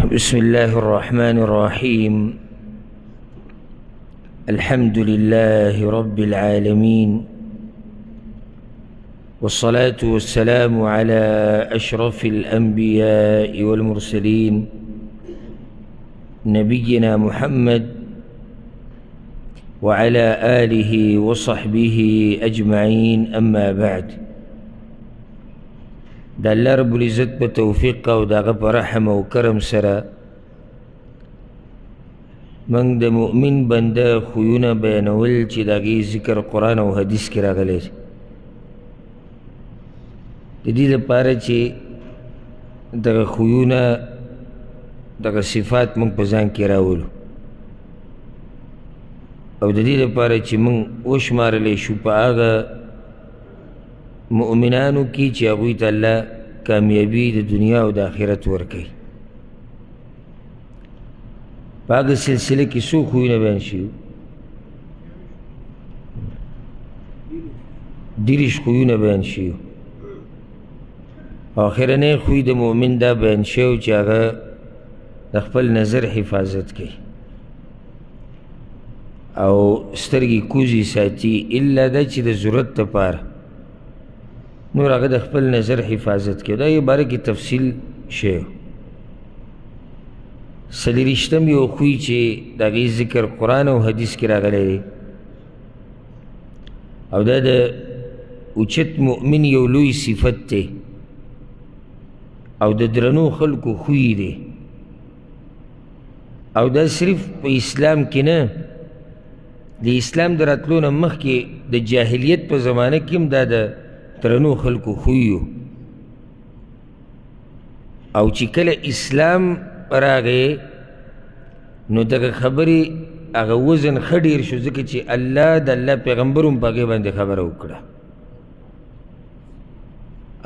بسم الله الرحمن الرحيم. الحمد لله رب العالمين، والصلاة والسلام على أشرف الأنبياء والمرسلين، نبينا محمد وعلى آله وصحبه أجمعين، أما بعد. د الله رب العزت په توفیق او د هغه په رحم او کرم سره موږ د مؤمن بنده خویونه بیانول چې د هغې ذکر قرآن او حدیث کې راغلی دی. د دې لپاره چې دغه خویونه دغه صفات موږ په ځان کې راولو او د دې لپاره چې موږ وشمارلی شو په هغه مؤمنانو کې چې هغوی ته الله کامیابي د دنیا او د آخرت ورکوي. په هغه سلسله کې څو خویونه بیان شوي؟ 30 خویونه بیان شوي. او اخرنی خوی د مؤمن دا بیان شوی چې هغه د خپل نظر حفاظت کوي او سترګې کوزې ساتي، الا دا چې د ضرورت لپاره نور هغه د خپل نظر حفاظت کوي. دا یې باره کې تفصیل شوی. څلوېښتم یو خوی چې د هغې ذکر قرآن او حدیث کې راغلی دی او دا د اوچت مؤمن یو لوی صفت دی او د درنو خلکو خوی دی، او دا صرف په اسلام کې نه، د اسلام د راتلو نه مخکې د جاهلیت په زمانه کې هم دا د درنو خلکو خوی و. او چې کله اسلام راغی نو دغه خبرې هغه وزن ښه ډېر شو، ځکه چې الله د الله پیغمبر هم په هغې باندې خبره وکړه.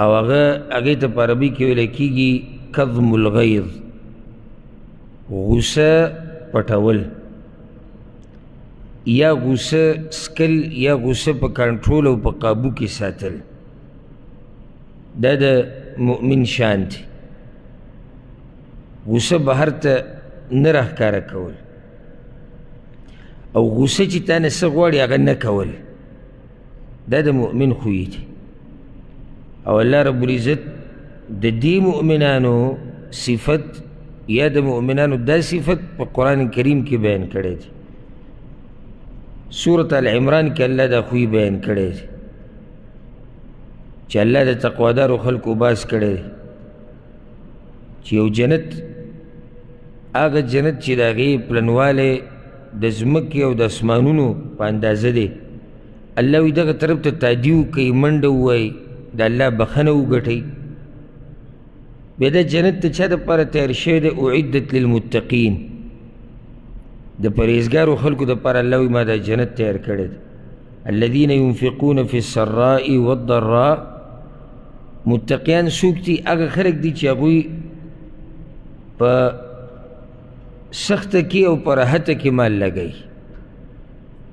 او هغه هغې ته په عربي کې ویل کېږي کظم الغیظ، غوسه پټول یا غوسه سکل یا غوسه په کنټرول او په قابو کې ساتل، دا د مؤمن شان دی. غوسه بهر ته نه راښکاره کول او غوسه چې تا نه څه غواړي هغه نه کول، دا د مؤمن خوی دی. او الله رب العزت د دې مؤمنانو صفت یا د مؤمنانو دا صفت په قرآن کریم کې بیان کړی دی. سورة العمران کې الله دا خوی بیان کړی دی چې الله د تقوادارو خلکو باس کړی دی چې یو جنت، هغه جنت چې د هغې پلنوالی د ځمکې او د اسمانونو په اندازه دی، الله وایي دغه طرف ته تادي وکړئ، منډه ووایئ، د الله بخښنه وګټئ. بیا دا جنت د چا دپاره تیار شوی دی؟ اعدت للمتقین، د پرهېزګارو خلکو دپاره الله وایي ما دا جنت تیار کړی دی. الذین ينفقون فی السراء والضراء، متقیان څوک دي؟ هغه خلک دي چې هغوی په سخته کې او په راحته کې مال لګوي.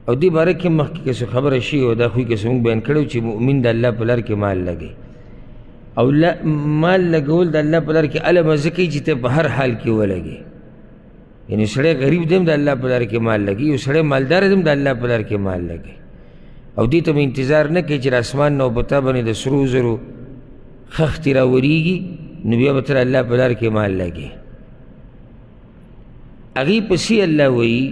او دې باره کې مخکې که څه خبره شوې او دا خوی که څه موږ بیان کړی چې مؤمن د الله په لار کې مال لګوي، او مال لګول د الله په لار کې هله مزه کوي چې ته په هر حال کې ولګې. یعنې سړی غریب دی هم د الله په لار کې مال لګوي، یو سړی مالدار دی هم د الله په لار کې مال لګوي. او دې ته به انتظار نه کوي چې د اسمان نه په تا باندې د سرو زرو خښتې راورېږي نو بیا به ته د الله په لار کې مال لګې. هغې پسې الله وایي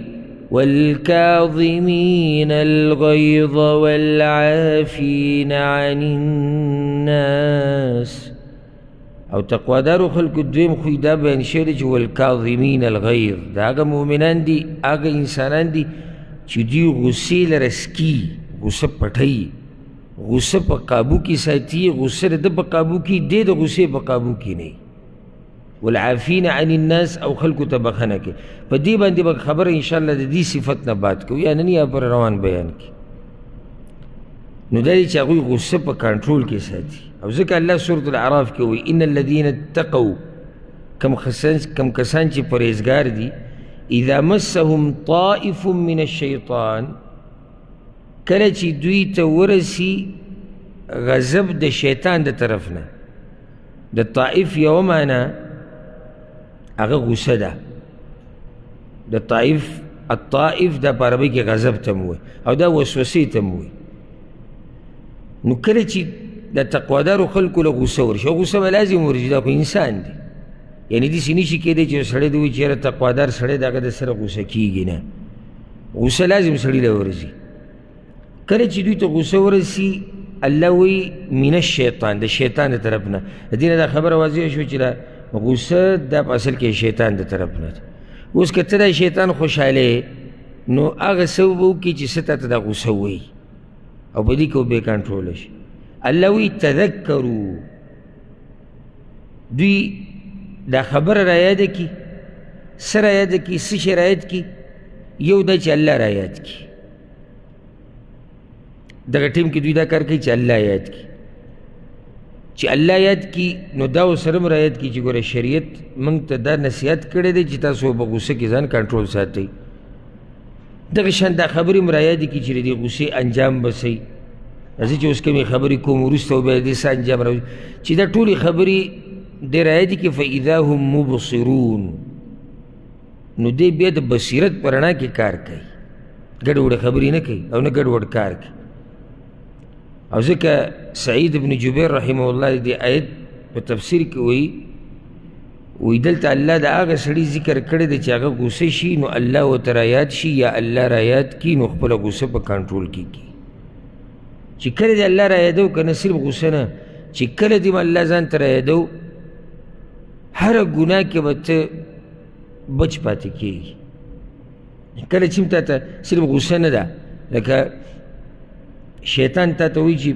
والكاظمين الغيظ والعافين عن الناس. او تقوادارو خلکو دویم خوی دا بیان شوی دی چې والکاظمین الغیظ، دا هغه مؤمنان دي، هغه انسانان دي چې دوی غوسې لره سکي، غوسه پټوي، غوسه په قابو کې ساتي، غوسه د ده په قابو کې دی، د غوسې په قابو کې نه. والعافین عن الناس، او خلکو ته بخښنه کوي. په دې باندې به خبره انشاءالله د دې صفت نه باد کوو، یا نن یا پر روان بیان کې. نو دا دی چې هغوی غوسه په کنټرول کې ساتي. او ځکه الله سورة الاعراف کې وایي ان الذین اتقوا، کم کسان چې پرهېزګار دي، اذا مسهم طائف من الشیطان، کله چې دوی ته ورسي غضب د شیطان د طرف نه. د طائف یوه معنا هغه غصه ده. د طائف، الطائف دا په عربۍ کې غضب ته هم وایي او دا وسوسې ته هم وایي. نو کله چې د تقوادارو خلکو له غصه ورشي، او غصه به لازم ورشي، دا خو انسان دی، یعنې داسې نشي کېدی چې یو سړی دې وایي چې یاره تقوادار سړی د هغه د سره غصه کېږي نه، غصه لازم سړي له ورځي. کله چې دوی ته غصه ورسي، الله وایي من الشیطان، د شیطان د طرف نه. د دې نه دا خبره واضح شوه چې دا غصه دا په اصل کې شیطان د طرف نه ده. اوس که ته د شیطان خوشحاله نو هغه څه وکړي چې څه تا ته دا غصه وایي او په دې کې بې کنټروله شي. الله وایي تذکرو، دوی دا خبره را یاده کړي. څه را یاده کړي؟ څه شی را یاد کړي؟ یو دا چې الله را یاد کړي. دغه ټیم کې دوی دا کار کوي چې الله یاد کړي. چې الله یاد کړي نو دا ورسره هم را یاد کړي چې ګوره شریعت موږ ته دا نصیحت کړی دی چې تاسو په غوسه کې ځان کنټرول ساتئ. دغه شان دا خبرې هم را یادې کړي چې د دې غوسې انجام به څه وي. زه چې اوس کومې خبرې کوم وروسته به د دې څه انجام راوځي، چې دا ټولې خبرې دې را یادې کړي. فاذا هم مبصرون، نو دی بیا د بصیرت په رڼا کې کار کوي، ګډوډ خبرې نه کوي او نه ګډوډ کار کوي. او ځکه سعید بن جبیر رحمه الله د دې آیت په تفسیر کې وایي، وایي دلته الله د هغه سړي ذکر کړی دی چې هغه غوسه شي نو الله ورته رایاد شي یا الله رایاد کړي نو خپله غوسه په کنټرول کې کړي. چې کله دې الله رایادو که نه، صرف غوسه نه، چې کله دې الله ځان ته رایادو، هره ګناه کې به ته بچ پاتې کېږي. کله چې هم تا ته صرف غوسه نه ده، لکه شیطان تا ته وایي چې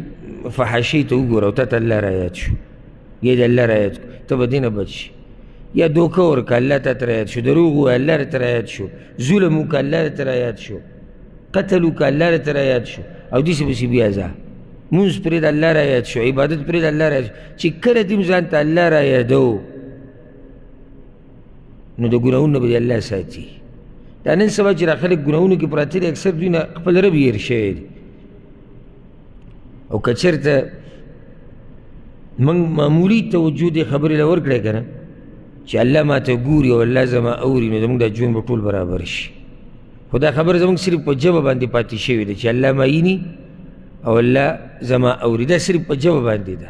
فحاشۍ ته وګوره او تا ته الله رایاد شو، یا دې الله رایاد کړو، ته به دې نه بچ شي. یا دوکه ورکړه، الله تا ته رایاد شو، دروغ ووایه، الله راته رایاد شو، ظلم وکړه، الله راته رایاد شو، قتل وکړه، الله راته رایاد شو، او داسې پسې بیا ځه. مونځ پرېږده، الله رایاد شو، عبادت پرېږده، الله رایاد شو. چې کله دې هم ځان ته الله رایادو نو د ګناهونو نه به دې الله ساتي. دا نن سبا چې را خلک ګناهونو کې پراته دي، اکثر دوی نه خپل رب هېر شوی دی. او که چېرته موږ معمولي توجه دې خبرې له ورکړی که نه چې الله ما ته ګوري او الله زما اوري، نو زموږ دا ژوند به ټول برابر شي. خو دا خبره زموږ صرف په ژبه باندې پاتې شوې ده چې الله ما ویني او الله زما اوري، دا صرف په ژبه باندې ده.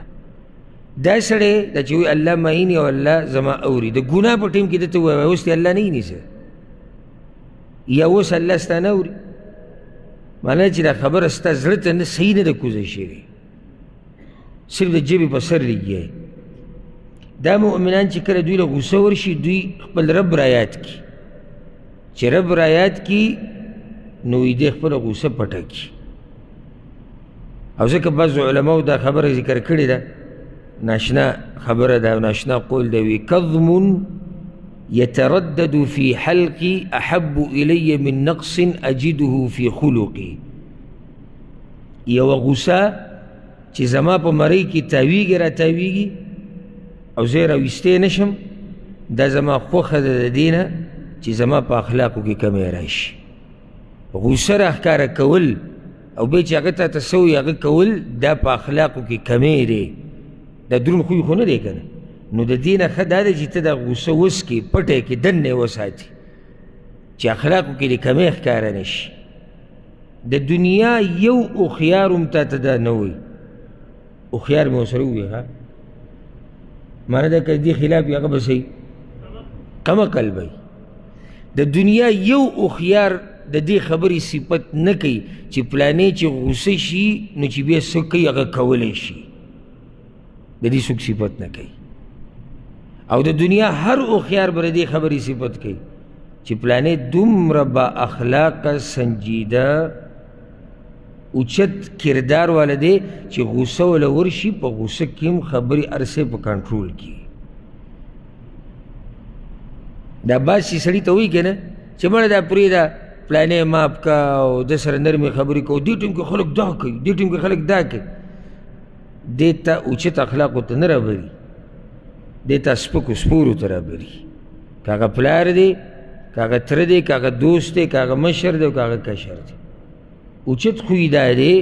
دا سړی دا چې وایي الله ما ویني او الله زما اوري، د ګناه په ټیم کې ده ته ووایه اوس دې الله نه ویني څه، یا اوس الله ستا نه اوري، معنا چې دا خبره ستا زړه ته نه صحیح نه ده کوزه شوې، صرف د ژبې په سر لګیا. دا مؤمنان چې کله دوی له غوسه ورشي، دوی خپل رب را یاد کړي. چې رب را یاد کړي نو دی خپله غوسه پټه کړي. او ځکه بعضو علماو دا خبره ذکر کړې ده، ناشنا خبره ده، ناشنا قول ده، وي کظم يتردد في حلقي أحب إلي من نقص أجده في خلقي. یوه غوسه چې زما په مرۍ کې تاویږي را تاویږي او زه یې راویستی نه شم، دا زما خوښه ده د دې نه چې زما په اخلاقو کې کمی راشي. غوسه راښکاره کول او بیا چې هغه تا ته څه وایي هغه کول، دا په اخلاقو کې کمی دی، دا دروند خوی خو نه دی که نه. نو د دې نه ښه دا دی چې ته دا غوسه وڅکې، پټه یې کړې، دننه یې وساتې چې اخلاقو کې دې کمی ښکاره نه شي. د دنیا یو هوښیار هم تا ته دا نه وایي، هوښیار مې ورسره ووایي، ښه معنی دا که دې خلاف یې هغه به څه وي؟ کم عقل به وي. د دنیا یو هوښیار د دې خبرې صفت نه کوي چې پلانې چې غوسه شي نو چې بیا څه کوي هغه کولی شي، د دې څوک صفت نه کوي. او د دنیا هر هوښیار به د دې خبرې صفت کوي چې پلانې دومره با اخلاقه، سنجیده، اوچت کردار والا دی چې غوسه وله ورشي، په غوسه کې هم خبرې هر څه په کنټرول کې. دا باز چې سړي ته وایي که نه چې مړه دا پرېږده پلانې معاف که او ده سره نرمې خبرې کوه، دې ټیم کې خلک دا کوي، دې ټیم کې خلک دا کوي، دې ته اوچت اخلاقو ته نه رابري، دې ته سپکو سپورو ته رابري. که هغه پلار دی، که هغه تره دی، که هغه دوست دی، که هغه مشر دی او که هغه کشر دی. اوچت خوی دا دی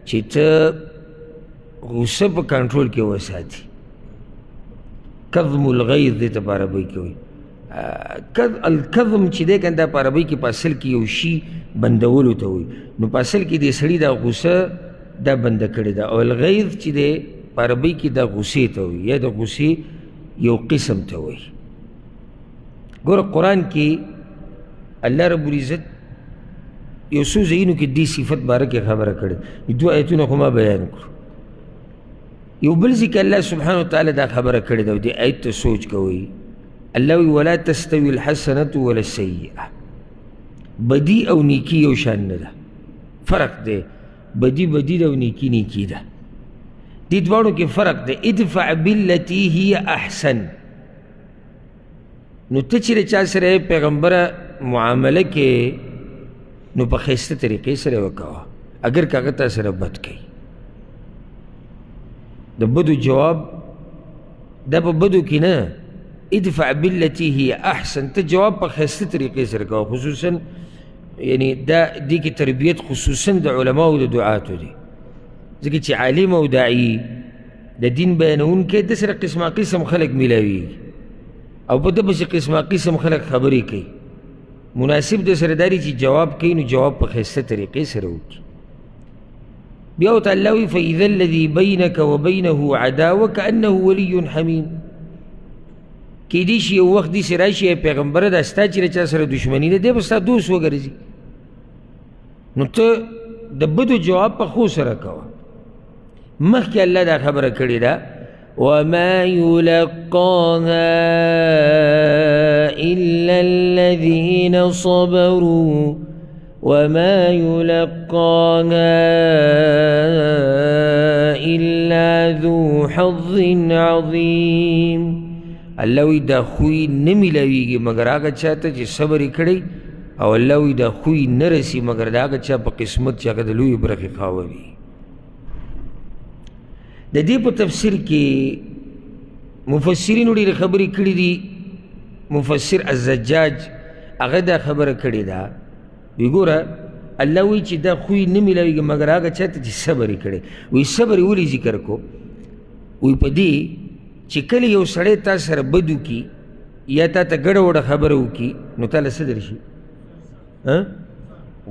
چې ته غوسه په کنټرول کې وساتي. کظم الغیظ دې ته په عربۍ کې وایي. الکظم چې دی که دا په عربۍ کې په اصل کې یو شي بندولو ته وایي. نو په اصل کې دې سړي دا غوسه دا بنده کړې ده. او الغیظ چې دی په عربۍ کې دا غوسې ته وایي، یا د غوسې یو قسم ته وایي. ګوره قرآن کې الله رب العزت یو څو ځایونو کې دې صفت باره کې خبره کړې. دوه آیتونه خو ما بیان کړو. یو بل ځای کې الله سبحانه وتعالی دا خبره کړې ده، او دې آیت ته سوچ کوئ. الله وایي ولا تستوي الحسنة ولا السیئة. بدي او نیکي یو شان نه ده، فرق دی. بدي بدي ده او نیکي نیکي ده، دې دواړو کې فرق دی. ادفع بالتي هي احسن. نو ته چې له چا سره پیغمبره معامله کې، نو په ښایسته طریقې سره وکوه، اګر که هغه تا سره بد کوي. د بدو جواب دا په بدو کې نه، ادفع بالتي هي احسن، ته جواب په ښایسته طریقې سره کوه. خصوصا یعنی دا دې کې تربیت خصوصا د علماو د دعاتو دی، ځکه چې عالم او داعي د دین بیانوونکی د سره قسمه قسم خلک میلاویږي، او په ده پسې قسمه قسم خلک خبرې کوي. مناسب د سره دا دی چې جواب کوي، نو جواب په ښایسته طریقې سره وکړي. بیا ورته الله وایي فإذا الذي بينك وبينه عداوة كأنه ولي حمیم. کیدای شي یو وخت داسې راشي ای پیغمبره دا ستا چې له چا سره دښمني ده، دی به ستا دوست وګرځي. نو ته د بدو جواب په ښو سره کوه. مخکې الله دا خبره کړې ده وما يلقاها إلا الذين صبروا وما يلقاها إلا ذو حظ عظيم. الله وایي دا خوی نه میلاویږي مګر هغه چا ته چې صبر یې کړی، او الله وایي دا خوی نه رسي مګر د هغه چا په قسمت چې هغه د لویې برخې خاوند وي. د دې په تفسیر کې مفسرینو ډېرې خبرې کړې دي. مفسر الزجاج هغه دا خبره کړې ده، وایي ګوره الله وایي چې دا خوی نه میلاویږي مګر هغه چا ته چې صبر یې کړی. وایي صبر یې ولې ذکر کو؟ وایي په دې چې کله یو سړی تا سره بد وکړي یا تا ته ګډه وډه خبره وکړي، نو تا له څه درشي؟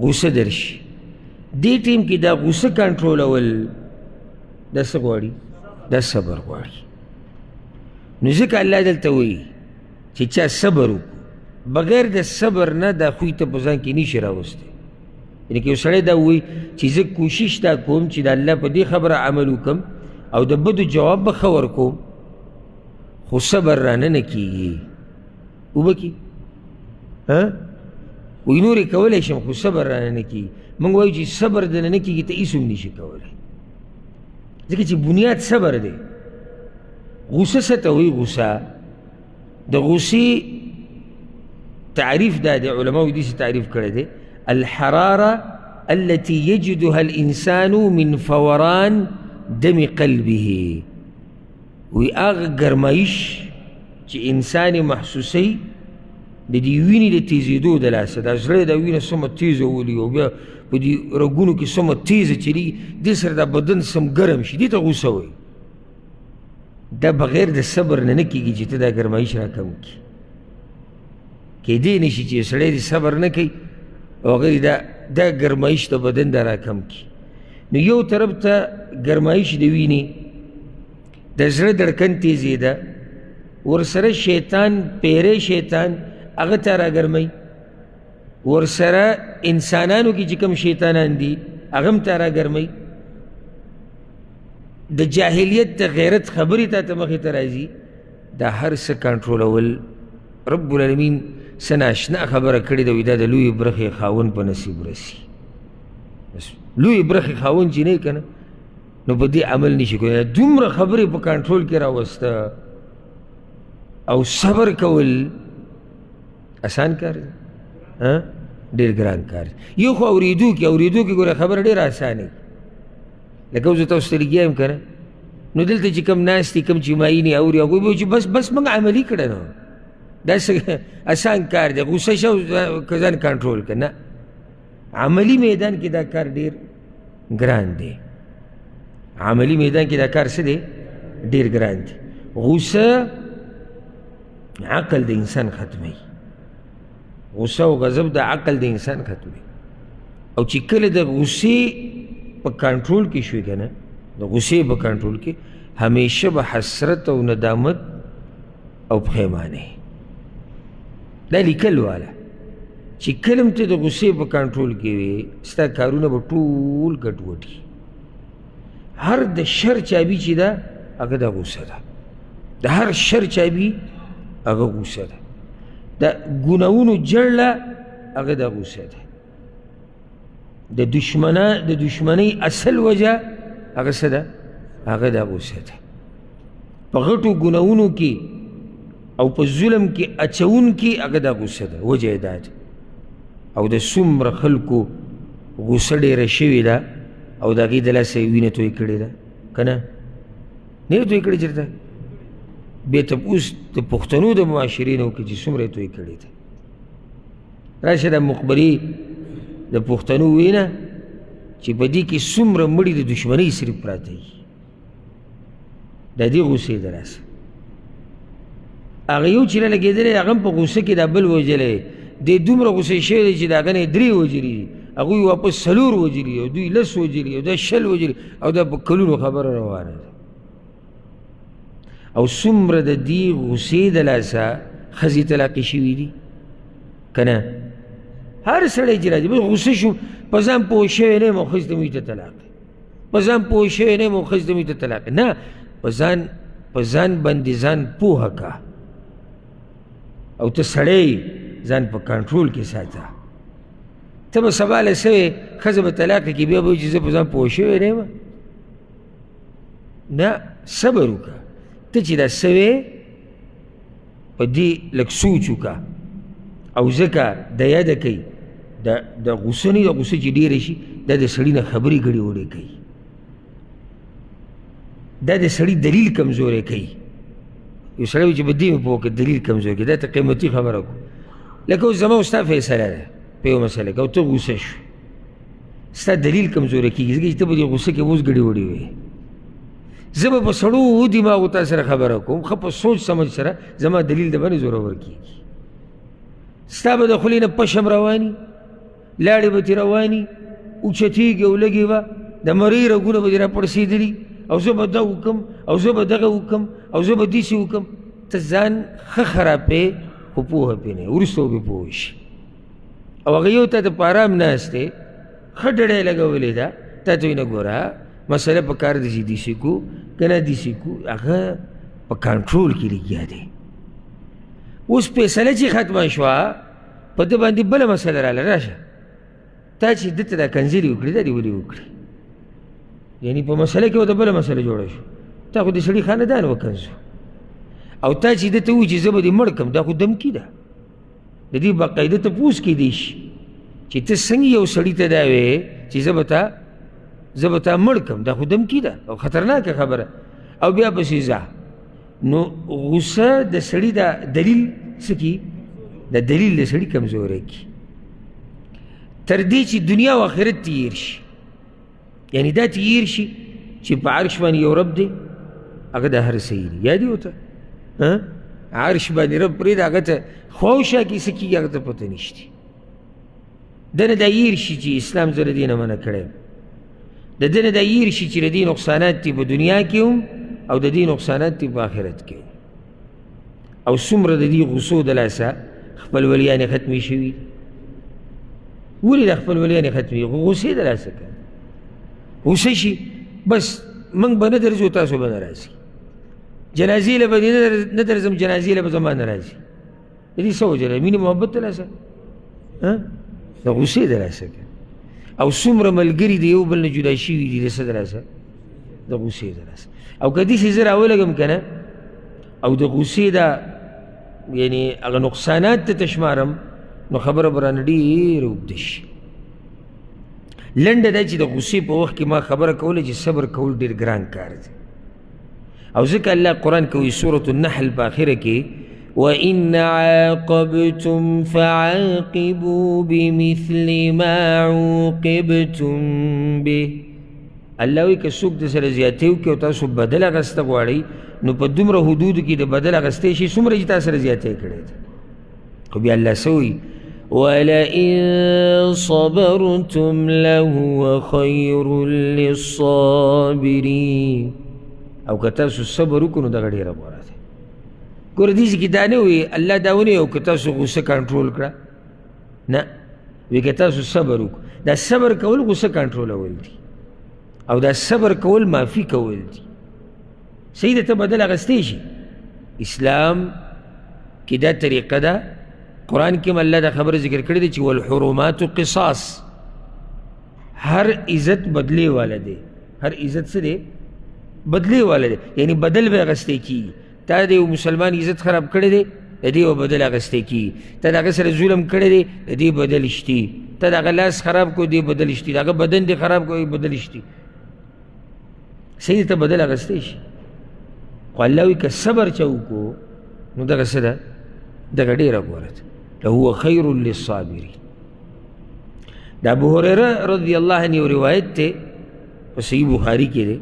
غوسه درشي. دې ټیم کې دا غوسه کنټرولول دا څه غواړي؟ دا صبر غواړي. نو ځکه الله دلته وایي چې چا صبر وکړو، بغیر د صبر نه دا خوی ته په ځان کې نشي راوستی. یعنې که یو سړی دا ووایي چې زه کوشش دا کوم چې د الله په دې خبره عمل وکړم او د بدو جواب به ښه ورکوم، خو صبر رانه نه کېږي، وبه کي وایي نور یې کولی شم خو صبر رانه نه کېږي. موږ وایو چې صبر دنه نه کېږي، ته هېڅ هم نشي کولی، ځکه چې بنیاد صبر دی. غوسه څه ته وایي؟ غوسه د غوسې تعریف دا دی، علماو داسې تعریف کړی دی: الحرارة التي يجدها الإنسان من فوران دم قلبه. وی هغه ګرمایش چې انسان یې محسوسوي د دې وینې د تیزېدو د لاسه، دا زړه دا وینه څومره تیزه ولي او بیا په دې رګونو کې څومره تیزه چلېږي، دې سره دا بدن سم ګرم شي، دې ته غوسه وایي. دا بغیر د صبر نه نه کېږي چې ته دا ګرمایش راکم کړي. کېدی نه شي چې سړی دې صبر نه کوي او هغه دې دا ګرمایش د بدن دا راکم کړي. نو یو طرف ته ګرمایش د وینې د زړه دړکن تیزېده، ورسره شیطان پیری شیطان هغه ته راګرموي، ورسره انسانانو کې چې کوم شیطانان دي هغه هم ته راګرموي، د جاهلیت د غیرت خبرې تا ته مخې ته راځي. دا هر څه کنټرولول رب العالمین څه ناشنا خبره کړې ده، وایي دا د لویې برخې خاوند په نصیب رسي. بس لویې برخې خاوند چې نه که نه، نو په دې عمل نشي کولی. دومره خبرې په کنټرول کې راوسته او صبر کول اسان کار دی، ډېر ګران کار دی. یو خو اورېدو کې، اورېدو کې ګوره خبره ډېره اسانه وي. لکه اوس زه تاسو ته لګیا یم که نه، نو دلته چې کوم ناست دي، کوم چې ماینې اوري، هغوی به وایي چې بس بس موږ عملي کړه، نو دا څه اسان کار دی، غوسه شه که ځان کنټرول کړه. نه، عملي میدان کې دا کار ډېر ګران دی. عملي میدان کې دا کار څه دی؟ ډېر ګران دی. غوسه عقل د انسان ختموي. غصه او غضب د عقل د انسان ختموي. او چې کله د غصې په کنټرول کې شوې که نه، د غصې په کنټرول کې همیشه به حسرت او ندامت او پښیمانه. دا لیکل والا چې کله هم ته د غصې په کنټرول کې وې، ستا کارونه به ټول ګډوډ وي. هر د شر چابي چې ده هغه د غصه ده، د هر شر چابي هغه غصه ده، د ګناهونو جړله هغه د غصه ده، د دښمنۍ اصل وجه هغه څه ده؟ هغه د غصه ده. په غټو ګناهونو کې او په ظلم کې اچوونکي هغه د غصه ده، وجه یې دا ده. او د څومره خلکو غصه ډېره شوې ده او د هغې د لاسه یې وینه توی کړې ده، که نه؟ نه یې توی کړې چېرته؟ بیا تپوس د پښتنو د معاشرې نه وکړي چې څومره یې توی کړې ده. راشه د مقبرې د پښتنو وینه چې په دې کې څومره مړي د دښمنۍ صرف پراته وي، د دې غصې د لاسه. هغه یو چې لګېدلی هغه هم په غصه کې دا بل وژلی دی، دومره غصې شوی دی چې د هغه نه یې درې وژلي دي، هغوی واپس څلور وژلي او دوی لس وژلي او دا 20 وژلي او دا په کلونو خبره روانه ده. او څومره د دې غصې د لاسه ښځې طلاقې شوي دي که نه؟ هر سړی چې راځي بس غصه شو، په ځان پوه شوی نه یم او ښځې ته مې ته طلاق، په ځان پوه شوی نه یم او ښځې ته مې ته طلاق. نه، په ځان باندې ځان پوهه که او ته سړی ځان په کنټرول کې ساته. ته به سبا له څه وې، ښځه به طلاقه کړي، بیا به وایي چې زه په ځان پوه شوی نه یم. نه، صبر وکړه. ته چې دا څه وې په دې لږ سوچ وکړه. او ځکه د یاده کوي د غصه نه، د غصه چې ډېره شي دا د سړي نه خبرې ګړې وړې کوي، دا د سړي دلیل کمزوری کوي. یو سړی وایي چې په دې مې پوه کړه، دلیل کمزوری کوي، دا ته قیمتي خبره کوو. لکه اوس زما او ستا فیصله ده په یوه مسله کې او ته غصه شوې، ستا دلیل کمزوری کېږي، ځکه چې ته په دې غصه کې اوس ګړې وړې وې. زه به په سړو دماغو تا سره خبره کوم، ښه په سوچ سمج سره زما دلیل د باندې زورور کېږي. ستا به د خولې نه پشم رواني، لاړې به ترې رواني، اوچتېږي او لږې به د مرۍ رګونه به دې راپړسېدلي، او زه به دا وکم او زه به دغه وکم او زه به داسې وکم. ته ځان ښه خرابوې خو پوهه پرې نه یې، وروسته به پوه شي. او هغه یو تا ته په ارام ناست دی، ښه ډډه یې لګولې ده، تا ته وایي نه ګوره مسله په کار ده چې داسې کړو که نه داسې کړو، هغه په کنټرول کې لګیا دی. اوس فیصله چې ختمه شوه په ده باندې بله مسله راغله، راشه تا چې ده ته دا کنځلې وکړې دا دې ولې وکړې؟ یعنی په مسله کې ورته بله مسله جوړه شوه، تا خو د سړي خاندان وکنځو، او تا چې ده ته ووایي چې زه به دې مړ کړم، دا خو دمکي ده. د دې باقاعده تپوس کېدی شي چې ته څنګه یو سړي ته دا وایې چې زه به تا مړ کړم، دا خو دمکي ده او خطرناکه خبره، او بیا پسې ځه. نو غصه د سړي د دلیل څه کي؟ د دلیل د سړي کمزوری کي، تر دې چې دنیا او آخرت تېر شي. یعنی دا تېر شي چې په عرش باندې یو رب دی، هغه د هر څه دی، یاد یې ورته عرش باندې رب پرېږده، هغه ته خوا او شا کې څه کېږي هغه ته پته نشته. ده نه دا هېر شي چې اسلام زه له دې نه منع کړی یم، د ده نه دا هېر شي چې د دې نقصانات دي په دنیا کې هم او د دې نقصانات دي په آخرت کې هم. او څومره د دې غصو د لاسه خپلولیانې ختمې شوي، ولې د خپلولیانې ختمې؟ خو غصې د لاسه که غصه شي بس موږ به نه درځو، تاسو به نه راځي، جنازې له به دې نه درځم، جنازې له به زما نه راځي. د دې څه وجه ده؟ مینې محبت د لاسه، د غصې د لاسه که. او څومره ملګري د یو بل نه جدا شوي دي د څه د لاسه؟ د غصې د لاسه. او که داسې زه راولګم که نه، او د غصې دا یعنی هغه نقصانات ته تشمارم، نو خبره به رانه ډېره اوږده شي. لنډه دا چې د غصې په وخت کې ما خبره کوله چې صبر کول ډېر ګران کار دی. او ځکه الله قرآن کوي سورة النحل په آخره کې وَإِنْ عَاقَبْتُمْ فَعَاقِبُوا بِمِثْلِ مَا عُوقِبْتُمْ بِهِ. الله وایي که څوک د سره زیاتی وکړي او تاسو بدل اخیسته غواړئ نو په دومره حدودو کې د بدل اخیستی شي څومره چې تا سره زیاتی کړی دی. خو بیا الله څه وایي؟ ولئن صبرتم لهو خیر للصابرین. او که تاسو صبر وکړو نو دغه ډېره غوره ده. ګوره دې ځای کې دا نه وایي الله دا ونه او که تاسو غوسه کنټرول کړه، نه، وایي که تاسو صبر وکړو. دا صبر کول غوسه کنټرولول دي او دا صبر کول معافي کول دي. صحیح ده، ته بدل اخیستی شي. اسلام کې دا طریقه ده. قرآن کې هم الله دا خبره ذکر کړې ده چې والحرمات قصاص، هر عزت بدلې والا دی. هر عزت څه دی؟ بدلې والا دی، یعنی بدل به اخیستی کېږي. تا د یو مسلمان عزت خراب کړی دی، د دې یو بدل اخیستی کېږي. تا د هغه سره ظلم کړی دی، د دې بدل شتي. تا د هغه لاس خراب کړو، دې بدل شتي. د هغه بدن دې خراب کړو، بدل شتي. صحیح ده، ته بدل اخیستی شي. خو الله وایي که صبر چا وکړو نو دغه څه ده؟ دغه ډېره غوره ده. لهو خیر للصابرین. د ابو هریره رضی الله عنه یو روایت دی په صحیح بخاري کې دی.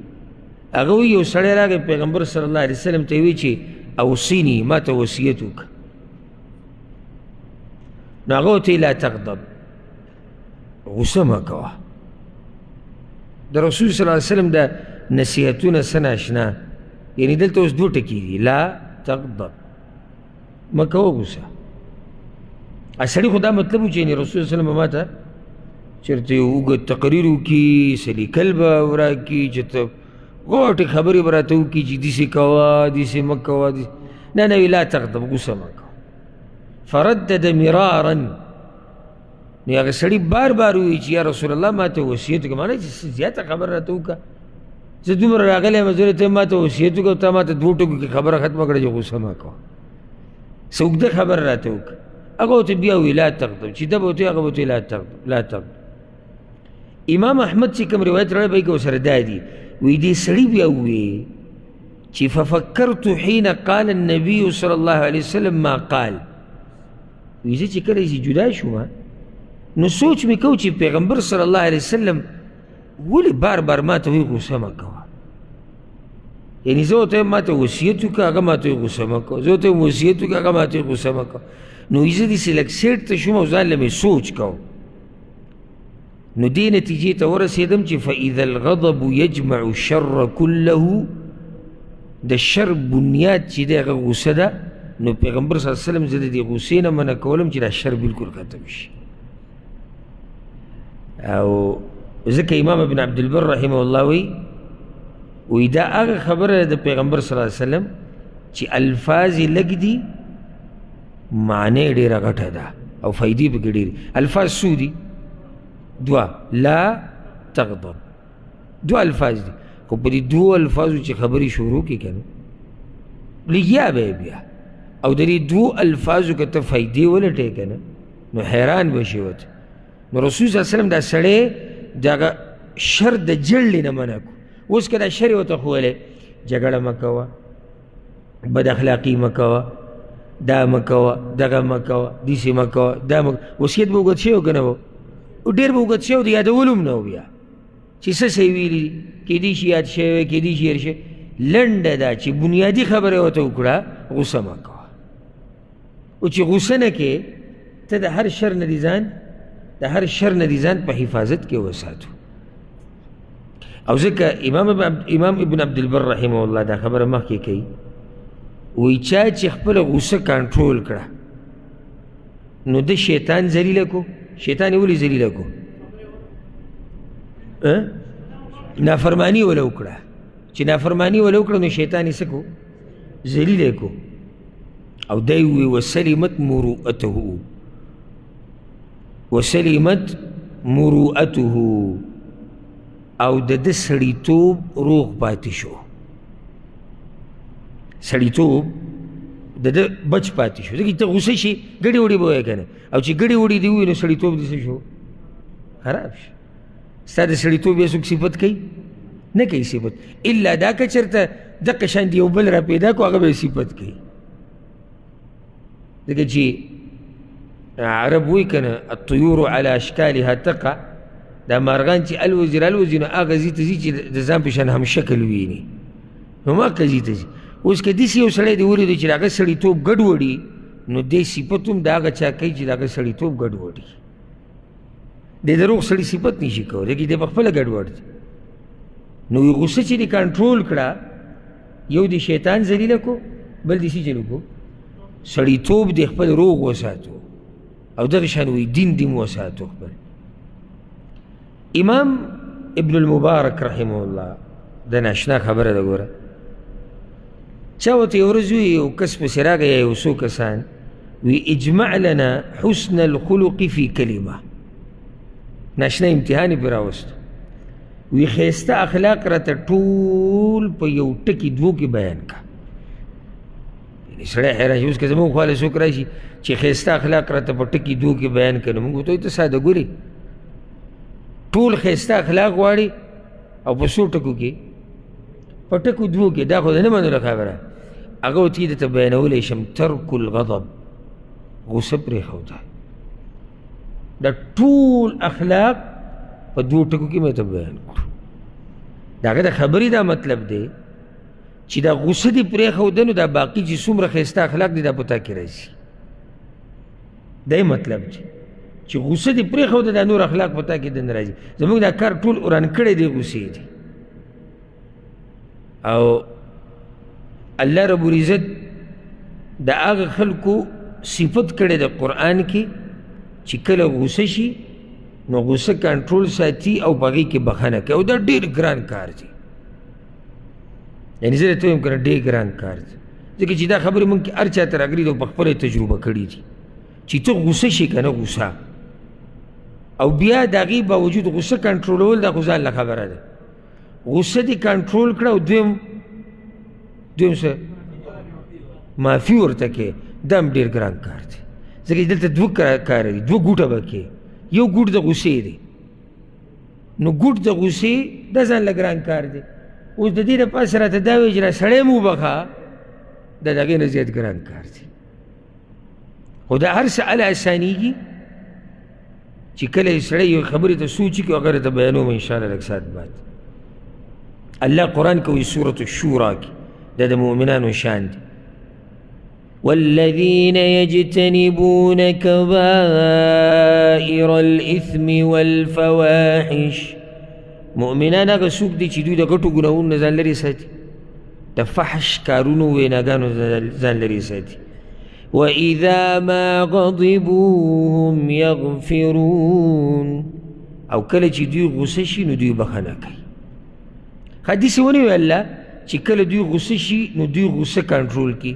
هغه وایي یو سړی راغی پیغمبر صلی الله علیه وسلم ته یې وویل چې اوصیني، ما ته وصیت وکړه. نو هغه ورته لا تغضب، غوسه مه کوه. د رسول صلی الله علیه وسلم د نصیحتونه څه ناشنا، یعنی دلته اوس دوه ټکي دي، لا تغضب، مه کوه غوسه. سړي خو دا مطلب و چې یعنې رسول صلی الله علیه وسلم به ما ته چېرته یو اوږد تقریر وکړي، څه لیکل به راکړي، چې ته غټې خبرې به راته وکړي چې داسې کوه، داسې مه کوه، داسې نه. نه، لا تغضب، غوسه مه کوه. فردد مرارا، نو هغه سړي بار بار وویل چې یا رسول الله ما ته وصیت وکړه. معنی چې زیاته خبره راته وکړه، زه دومره راغلی یم، زه ته ما ته وصیت وکړه، تا ما ته دوو ټکو کې خبره ختمه کړه چې غوسه مه کوه. څه اوږده خبره راته وکړه. هغه ورته بیا وویل لا تغضب، چې ده به ورته هغه ورته لا تغضب، لا تغضب. امام احمد چې کوم روایت راوړی په هغې کې ورسره دا دي، وایي دې سړي بیا وویل چې ففکرت حين قال النبي صلی الله علیه وسلم ما قال. وایي زه چې کله چې جدا شوم نو سوچ مې کو چې پیغمبر صلی الله علیه وسلم ولې بار بار ما ته وایي غوسه مه کوه. یعنی زه ورته ما ته وصیت وکړه، هغه ما ته وایي غوسه مه کوه. زه ورته وصیت وکړه، هغه ما ته وایي غوسه مه کوه. نو زه داسې لږ سیټ ته شوم او ځان له مې سوچ کوم. نو دې نتیجې ته ورسېدم چې فاذا الغضب يجمع الشر كله، د شر بنیاد چې دی هغه غوسه ده. نو پیغمبر صلی الله علیه وسلم زه د دې غوسې نه منع کولم چې دا شر بالکل ختم شي. او ځکه امام ابن عبدالبر رحمه الله وایي، وایي دا هغه خبره ده د پیغمبر صلی الله علیه وسلم چې الفاظ یې لږ دي، معنی یې ډېره غټه ده او فایدې پکې ډېرې. الفاظ څو دي؟ دوه، لا تغضب، دوه الفاظ دي. خو په دې دوو الفاظو چې خبرې شروع کړې که نه لګیا به یې بیا، او د دې دوو الفاظو که ته فایدې ولټې که نه نو حیران به شې ورته. نو رسول صلی الله علیه وسلم دا سړی دغه شر د جړلې نه منع کړو. اوس که دا شر یې ورته ښوولی، جګړه مه کوه، بد اخلاقي مه کوه، دا مه کوه، دغه مه کوه، داسې مه کوه، دا مه کوه، وصیت به اوږد شوی که نه و؟ ډېر به اوږد شوی، د یادولو هم نه و بیا چې څه څه یې ویلي دي، کېدای شي یاد شوی وی، کېدای شي هېر شوی. لنډه دا چې بنیادي خبره یې ورته وکړه، غوسه مه کوه. او چې غوسه نه کې ته د هر شر نه دي ځان، د هر شر نه دي ځان په حفاظت کې وساتو. او ځکه امام ابن عبدالبر رحمه الله دا خبره مخکې کوي، وایي چا چې خپله غوسه کنټرول کړه نو د شیطان ذلیله کو. شیطان یې ولې ذلیله کو؟ نافرمانی وله وکړه. چې نافرمانی وله وکړه نو شیطان یې څه کو؟ ذلیله کو. او دی ووایي وسلمت مروءته، وسلمت مروءته، او د ده سړیتوب روغ پاتې شو. سړیتوب د ده بچ پاتې شو. ځکه چې ته غوسه شي ګډې وډې به وایې که نه، او چې ګډې وډې دې ووایي نو سړیتوب دې څه شو؟ خراب شو. ستا د سړیتوب یې څوک صفت کوي؟ نه کوي صفت، الا دا که چېرته دقه شان دې یو بل را پیدا کړو هغه به یې صفت کوي. ځکه چې عرب وایي که نه الطیور علی اشکالها تقع، دا مارغان چې الوځي رالوځي نو هغه ځای ته ځي چې د ځان په شان هم شکل ویني، نو هماغه ځای ته ځي. اوس که داسې یو سړی دې ولیدو چې د هغه سړیتوب ګډ وډي، نو دی صفت هم د هغه چا کوي چې د هغه سړیتوب ګډ وډي. دی د روغ سړي صفت نشي کولی، ځکه دی په خپله ګډوډ دی. نو وایي غصه چې دې کنټرول کړه، یو دې شیطان ذلیله کو، بل دې څه چلو کو، سړیتوب دې خپل روغ وساتو، او دغه شان وایي دین دې هم وساتو خپل. امام ابن المبارک رحمه الله د ناشنا خبره ده، ګوره چا ورته یوه ورځ وویل، یو کس پسې راغی یا یو څو کسان، وی اجمع لنا حسن الخلق فی کلمه. ناشنا امتحان یې پرې راوستو، وی ښایسته اخلاق راته ټول په یو ټکي دوو کې بیان کړه. یعنې سړی حیران شي، اوس که زموږ خواله څوک راشي چې ښایسته اخلاق راته په ټکي دوو کې بیان کړه، نو موږ ورته وایو ته ساده ګورې، ټول ښایسته اخلاق غواړي او په څو ټکو کې؟ په ټکو دوو کې. دا خو د نه منلو خبره. هغه ورته وایي درته بیانولی شم، ترک الغضب، غصه پرېښوده. دا ټول اخلاق په دوو ټکو کې مې ته بیان کړو. د هغه د خبرې دا مطلب دی چې دا غصه دې پرېښوده، نو دا باقي چې څومره ښایسته اخلاق دي دا په تا کې راځي. دا یې مطلب دی چې غصه دې پرېښوده، دا نور اخلاق په تا کې دننه راځي. زموږ دا کار ټول وران کړی دی غصې دی. او الله رب العزت د هغه خلکو صفت کړی د قرآن کې چې کله غصه شي نو غصه کنټرول ساتي او په هغې کې بخښنه کوي، او دا ډېر ګران کار دی. یعنې زه درته ووایم که نه ډېر ګران کار دی، ځکه چې دا خبرې مونږ کې هر چا ته راغلي دي او په خپله یې تجربه کړي دي چې ته غصه شې که نه غصه، او بیا د هغې باوجود غصه کنټرولول دا خو ځان له خبره ده. غصه دې کنټرول کړه او دویم څه معافي ورته کې، دا هم ډېر ګران کار دی. ځکه چې دلته دوه کاره دي، دوه ګوټه به کې، یو ګوټ د غصې دی، نو ګوټ د غصې دا ځان له ګران کار دی. اوس د دې دپاسه راته دا وایي چې دا سړی مو وبخښه، دا د هغې نه زیات ګران کار دی. خو دا هر څه هله اسانېږي چې کله یې سړی یو خبرې ته سوچ وکړي، هغه راته بیانوم انشاءالله لږ ساعت بعد. الله قرآن کوي سورة الشورا کې، دا د مؤمنانو شان دی. والذين يجتنبون كبائر الإثم والفواحش. مؤمنان هغه څوک دي چې دوی د غټو ګناهونو نه ځان لرې ساتي، د فحش کارونو ویناګانو ځان لرې ساتي. وإذا ما غضبوا هم يغفرون. او کله چې دوی غصه شي نو دوی بخښنه کوي. ښه داسې ونه ویل الله چې کله دوی غصه شي نو دوی غصه کنټرول کړي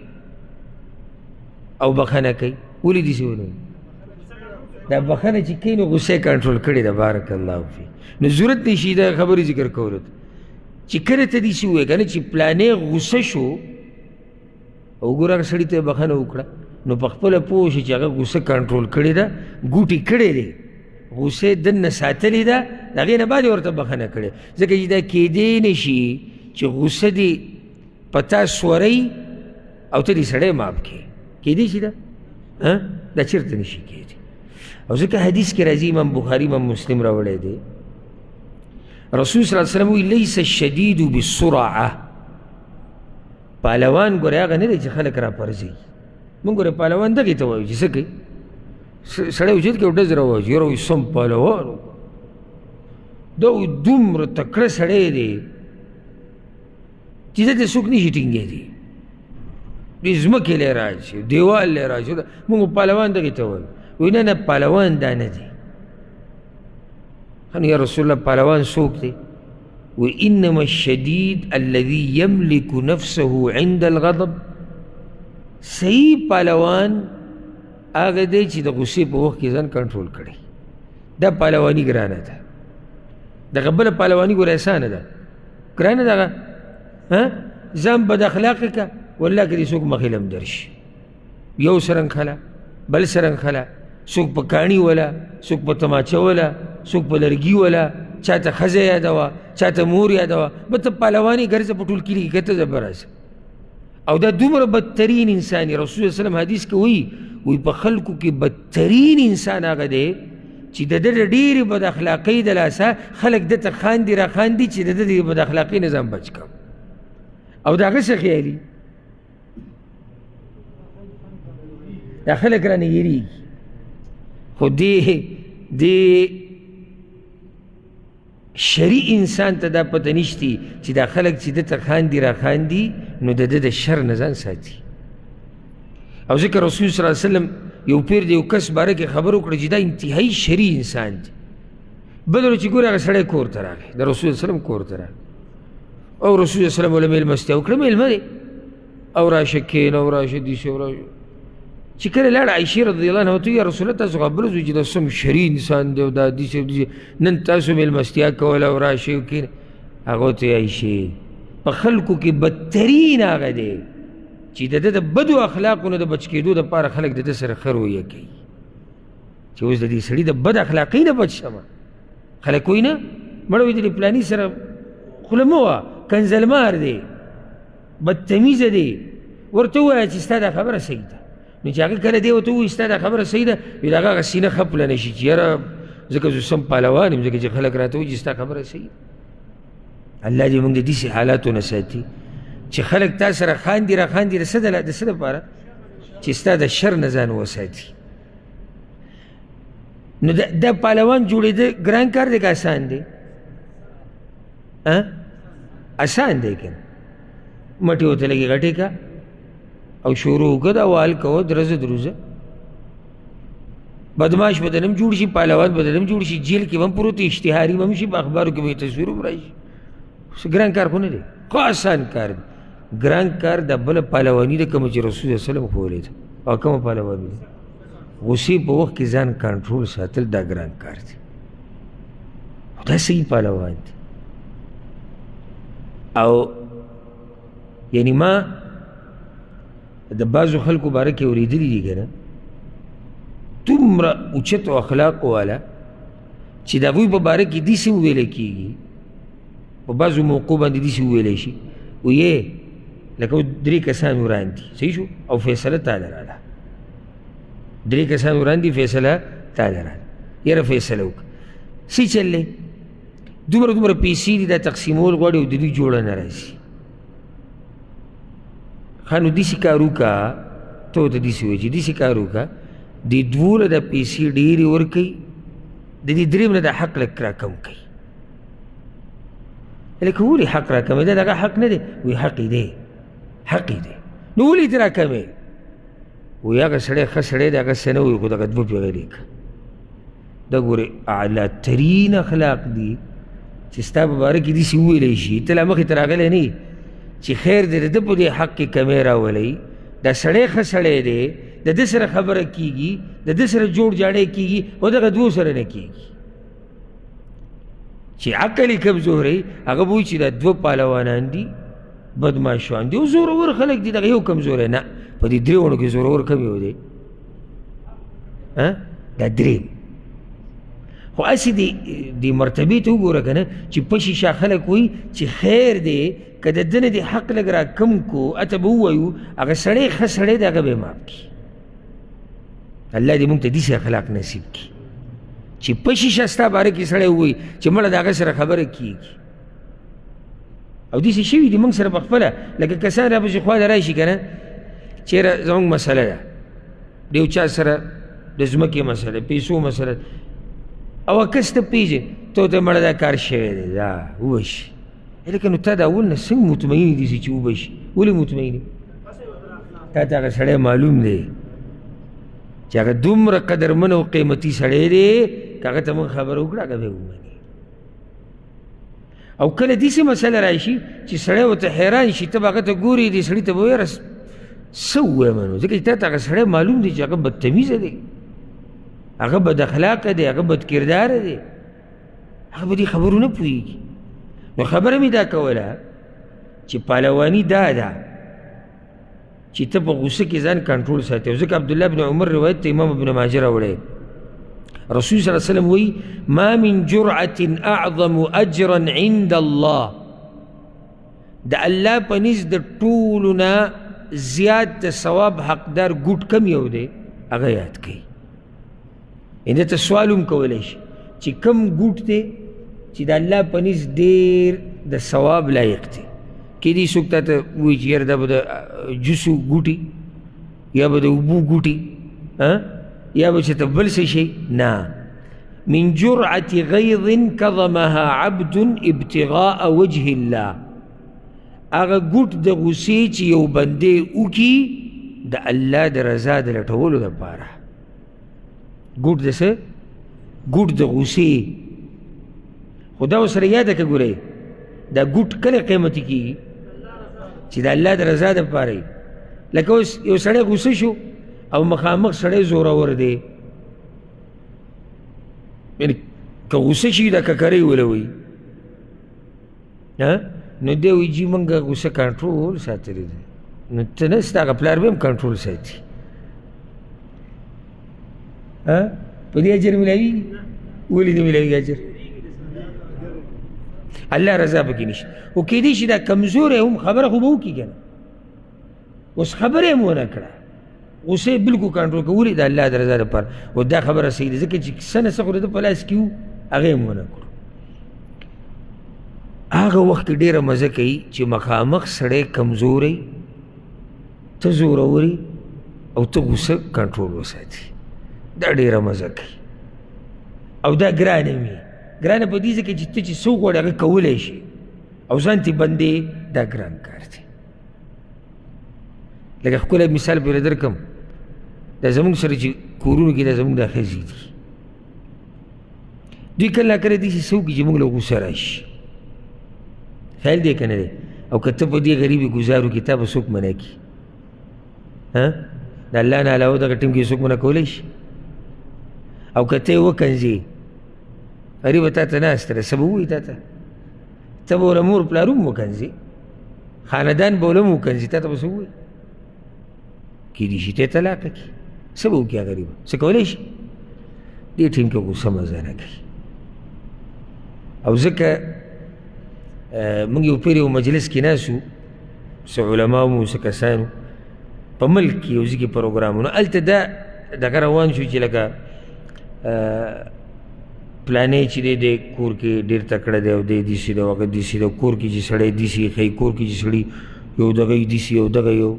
او بخښنه کوي. ولې داسې ونه ویل؟ دا بخښنه چې کوي نو غصه یې کنټرول کړې ده. بارک الله فیک. نو ضرورت نشي دا خبرې ذکر کولو ته چې کله ته داسې ووایې که نه چې پلانی غصه شو او ګوره هغه سړي ته یې بخښنه وکړه، نو په خپله پوه شي چې هغه غصه کنټرول کړې ده، ګوټې کړې دی، غصه یې دننه ساتلې ده، د هغې نه بعد یې ورته بخښنه کړې. ځکه چې دا کېدی نه شي چې غصه دې په تا سورئ او ته دې سړی معاف کړې. کېدی شي دا؟ دا چېرته نه شي کېدی. او ځکه حدیث کې راځي، امام بخاري امام مسلم راوړی دی، رسول صلی الله علیه وسلم وایي لیس الشدید بالسرعه. پهلوان ګورې هغه نه دی چې خلک راپرځوي. موږ ګورې پهلوان دغې ته وایو چې څه کوي، سړی اوچت کوي او ډز راوځي، یاره وایي سم پهلوان دا وایي دومره تکړه سړی دی چې دلته څوک نه شي ټینګېدی، دې ځمکې له راشي، دیوال له راشي. موږ پهلوان دغې ته وایو. وایي نه نه، پهلوان دا نه دی. نو یا رسول الله پهلوان څوک دی؟ وایي انما الشدید الذي يملك نفسه عند الغضب. صحیح پهلوان هغه دی چې د غصې په وخت کې ځان کنټرول کړي. دا پهلواني ګرانه ده. دغه بله پهلواني ګوره اسانه ده، ګرانه ده هغه. ځان بد اخلاقه که والله که دې څوک مخې له هم درشي، یو سره نښله، بل سره نښله، څوک په کاڼي وله، څوک په تماچه وله، څوک په لرګي وله، چاته ښځه یادوه، چاته مور یادوه، به ته پهلواني ګرځه په ټول کلي کې که ته زبر راځه. او دا دومره بدترین انسان دی. رسول الله صلی الله علیه وسلم حدیث کې وایي، وایي په خلکو کې بدترین انسان هغه دی چې د ده د ډېرې بد اخلاقۍ د لاسه خلک ده ته خاندي را خاندي چې د ده د بد اخلاقۍ نه ځان بچ کړم. او د هغه څه خیالي دا خلک رانه یریږي. خو دې شري انسان ته دا پته نشتي چې دا خلک چې ده ته خاندي را خاندي نو د ده د شر نه ځان ساتي. او ځکه رسول صلی الله علیه وسلم یو پیر د یو کس باره کې خبر وکړه چې دا انتهایي شري انسان دی. بل ورځ چې ګورې هغه سړی کور ته راغی، د رسول صلی وسلم کور ته راغی او رسول صلی وسلم له مېلمستیا وکړه، مېلمه دی او راشه کښېنه او راشه داسې او راشه. چې کله لاړه عایشې رضی الله عنها ورته وویل، یا رسول الله تاسو خو بل ورځ چې دا څوم شري انسان دی او دا داسې او داسې، نن تاسو مېلمستیا کوله او راشئ او کښېنئ. هغه ورته وویل، عایشې په خلکو کې بدترین هغه دی چې د ده د بدو اخلاقو نه د بچ کېدو دپاره خلک د ده سره ښه رویه کوي، چې اوس د دې سړي د بد اخلاقۍ نه بچ شمه. خلک وایي نه مړه وایي د دې فلاني سره خوله مه وه، کنځلمار دی، بدتمیزه دی، ورته ووایه چې ستا دا خبره صحیح ده. نو چې هغه کله دی ورته ووایي ستا دا خبره صحیح ده، وایي د هغه هغه سینه ښه پلنه شي چې یاره ځکه زه سم پهلوان یم، ځکه چې خلک راته وایي چې ستا خبره صحیح ده. الله دې موږ د داسې حالاتو نه ساتي چې خلک تا سره خاندي را خاندي د څه دپاره چې ستا د شر نه ځان وساتي. نو دا پهلوان جوړېده ګران کار دی که اسان دی؟ اسان دی که نه؟ مټې ورته لږې غټې که او شروع وکړه، دا وال کوه درزه دروزه، بدماش به هم جوړ شي، پهلوان به هم جوړ شي، جیل کې به هم پروت وي، اشتهاري به هم شي، په اخبارو کې به یې تصویر هم راشي. څه ګران کار خو نه دی، خو اسان کار دی. ګران کار د بله پهلواني ده کومه چې رسول صلی الله علیه وسلم ښوولې ده. او کومه پهلواني ده؟ غصې په وخت کې ځان کنټرول ساتل دا ګران کار دی، خو دا صحیح پهلوان دی. او یعنی ما د بعضو خلکو باره کې اورېدلي دي که نه، دومره اوچتو اخلاقو والا چې د هغوی په باره کې داسې وویل کېږي، په بعضو موقعو باندې داسې وویلی شي، ویې لکه درې کسان وران دي، صحیح شو، او فیصله تاله راله، درې کسان وران دي، فیصله تاله راله، یاره فیصله وکړه، څه چل دی، دومره دومره پیسې دي دا تقسیمول غواړي او د دوی جوړه نه راځي. ښه نو داسې کار وکړه، ته ورته داسې ووایه چې داسې کار وکړه، دې دوو له دا پیسې ډېرې ورکوي، د دې درېیم نه دا حق لږ راکم کوي. لکه ولې حق راکموي؟ دا د هغه حق نه دی. وایي حق یې دی، حق یې دی. نو ولې یې ترې راکموې؟ وایي هغه سړی ښه سړی دی، هغه څه نه وایي، خو دغه دوه پرې غلي کړه. دا ګورې اعلی ترین اخلاق دي چې ستا په باره کې داسې وویلی شي، ته لا مخې ته راغلی نه یې چې خیر دی د ده په دې حق کې کمی راولئ، دا سړی ښه سړی دی، د ده سره خبره کیږي، د ده سره جوړ جاړی کیږي، خو دغه دوو سره نه کیږي. چې عقل یې کمزوری هغه به وایي چې دا دوه پهلوانان دي، بدماشان دي او زورور خلک دي، دغه یو کمزوری نه، په دې درې واړو کې زورور کم یو دی، دا دریم. خو هسې دې مرتبې ته وګوره که نه چې پشي شا خلک وایي چې خیر دی که د ده نه دې حق لږ را کم کړو، هلته به ووایو هغه سړی ښه سړی دی، هغه به یې معاف کړي. الله دې موږ ته داسې اخلاق نصیب کړي چې په شیشه ستا باره کې سړی ووایي چې مړه د هغه سره خبره کېږي. او داسې شوي دي موږ سره په خپله، لکه کسان راپسې خوا ته راشي که نه، چېرې زموږ مسله ده، د یو چا سره د ځمکې مسله، پیسو مسله، او کس ته پېژنې، ته ورته مړه دا کار شوی دی، دا وبه شي. لکه نو تا د اول نه څنګه مطمئن دي چې وبه شي؟ ولې مطمئن؟ تا ته هغه سړی معلوم دی چې هغه دومره قدرمن او قیمتي سړی دی، که هغه ته موږ خبره وکړه هغه به ومني. او کله داسې مسله راشي چې سړی ورته حیران شي، ته به هغه ته ګورې، دې سړي ته به وایې یاره څه ووایم نو، ځکه چې تا ته هغه سړی معلوم دی چې هغه بدتمیزه دی، هغه بد اخلاقه دی، هغه بد کرداره دی، هغه په دې خبرو نه پوهېږي. نو خبره مې دا کوله چې پهلواني دا ده چې ته په غوسه کې ځان کنټرول ساتې. ځکه عبدالله بن عمر روایت ته امام ابن ماجه راوړی، رسول صلی الله علیه وسلم وایي ما من جرعة اعظم اجرا عند الله، د الله په نزد د ټولو نه زیات د ثواب حقدار ګوټ کم یو دی، هغه یاد کوي. یعنې ته سوال هم کولی شي چې کوم ګوټ دی چې د الله په نزد ډېر د ثواب لایق دی. کیدای څوک تا ته ووایي چې یاره دا به د جوسو ګوټي یا به د اوبو ګوټي یا به چېرته بل څه شي. نه، من جرعة غیظ کظمها عبد ابتغاء وجه الله، هغه ګوټ د غصې چې یو بندې وکړي د الله د رضا د لټولو دپاره. ګوټ د څه؟ ګوټ د غصې. خو دا ورسره یاده که ګورئ، دا ګوټ کله قیمتي کېږي؟ چې د الله د رضا دپاره وي. لکه اوس یو سړی غصه شو او مخامخ سړی زورور دی، یعنې که غصه شي دا ککرۍ ولوي، نو دی وایي جي موږ غصه کنټرول ساتلی دی. نو ته نه، ستا هغه پلار به هم کنټرول ساتي. په دې اجر میلاویږي؟ ولې نه میلاویږي اجر؟ الله رضا پکې نشته. خو کیدای شي دا کمزوری هم خبره خو به وکړي که نه، اوس خبره یې هم ونه کړه، غصه یې بلکل کنټرول کړه. ولې؟ د الله د رضا لپاره. او دا خبره صحیح ده، ځکه چې څه نه څه خو د ده په لاس کې وو، هغه یې هم ونه کړو. هغه وخت کې ډېره مزه کوي چې مخامخ سړی کمزوری، ته زوروري او ته غصه کنټرول وساتي، دا ډېره مزه کوي. او دا ګرانه وي، ګرانه په دې ځکه چې ته چې څه وغواړې هغه کولی شي او ځان ترې بندې، دا ګران کار دی. لکه ښکلی مثال پرې درکړم، دا زموږ سره چې کورونو کې دا زموږ دا ښځې دي، دوی کله ناکله داسې څه وکړي چې موږ له غوسه راشي. خیال دی که نه دی؟ او که ته په دې غریبې ګزار وکړې، تا به څوک منع کړي؟ د الله نه علاوه دغه ټیم کې څوک منع کولی شي؟ او که ته یې وکنځې، غریبه تا ته ناسته ده، څه به ووایي تا ته؟ ته به له مور پلار هم وکنځې، خاندان به له هم وکنځې، تا ته به څه ووایي؟ کیدای شي ته طلاقه کړي، څه به وکړي غریبه؟ څه کولی شي؟ دې ټیم کې غوسه مزه نه کوي. او ځکه موږ یو پیر یو مجلس کې ناست وو، څه علما وو، څه کسان وو، په ملک کې یو ځای کې پروګرام و. نو هلته دا دغه روان شو چې لکه پلانی چې دی دی کور کې ډېر تکړه دی او دی داسې دی او هغه داسې دی، کور کې چې سړی داسې ښایي، کور کې چې سړي یو دغه یې داسې یو دغه یو.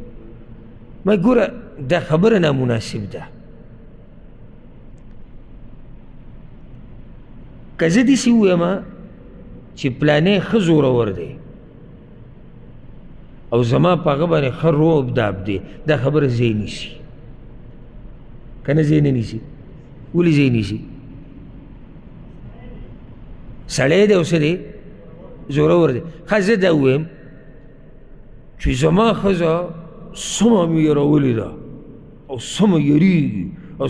ما ګوره دا خبره نامناسب ده. که زه داسې ووایم چې پلانی ښه زورور دی او زما په هغه باندې ښه رعب داب دی، دا خبره ځای نیسي که نه؟ ځای نه نیسي. ولې ځای نیسي؟ سړی دی او څه دی؟ زورور دی. ښه زه دا ووایم چې زما ښځه سمه مې یرولې ده او سمه یریږي او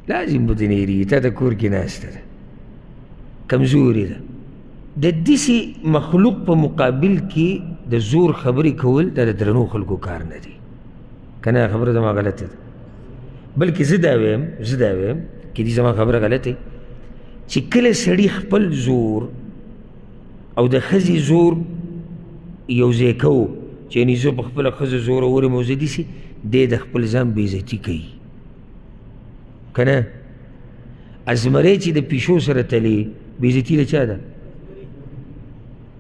لازم به دې نه یریږي، تا ته کور کې ناسته ده، کمزورې ده. د داسې مخلوق په مقابل کې د زور خبرې کول دا د درنو خلکو کار نه دی. که نه خبره زما غلطه ده؟ بلکې زه دا وایم، زه دا وایم که دې زما خبره غلطه چې کله سړي خپل زور او د ښځې زور یو ځای کوو، چې یعنې زه په خپله ښځه زورور یم او زه داسې، دی د خپل ځان بېعزتي کوي که نه؟ ازمری چې د پیشو سره تلي، بېعزتي له چا ده؟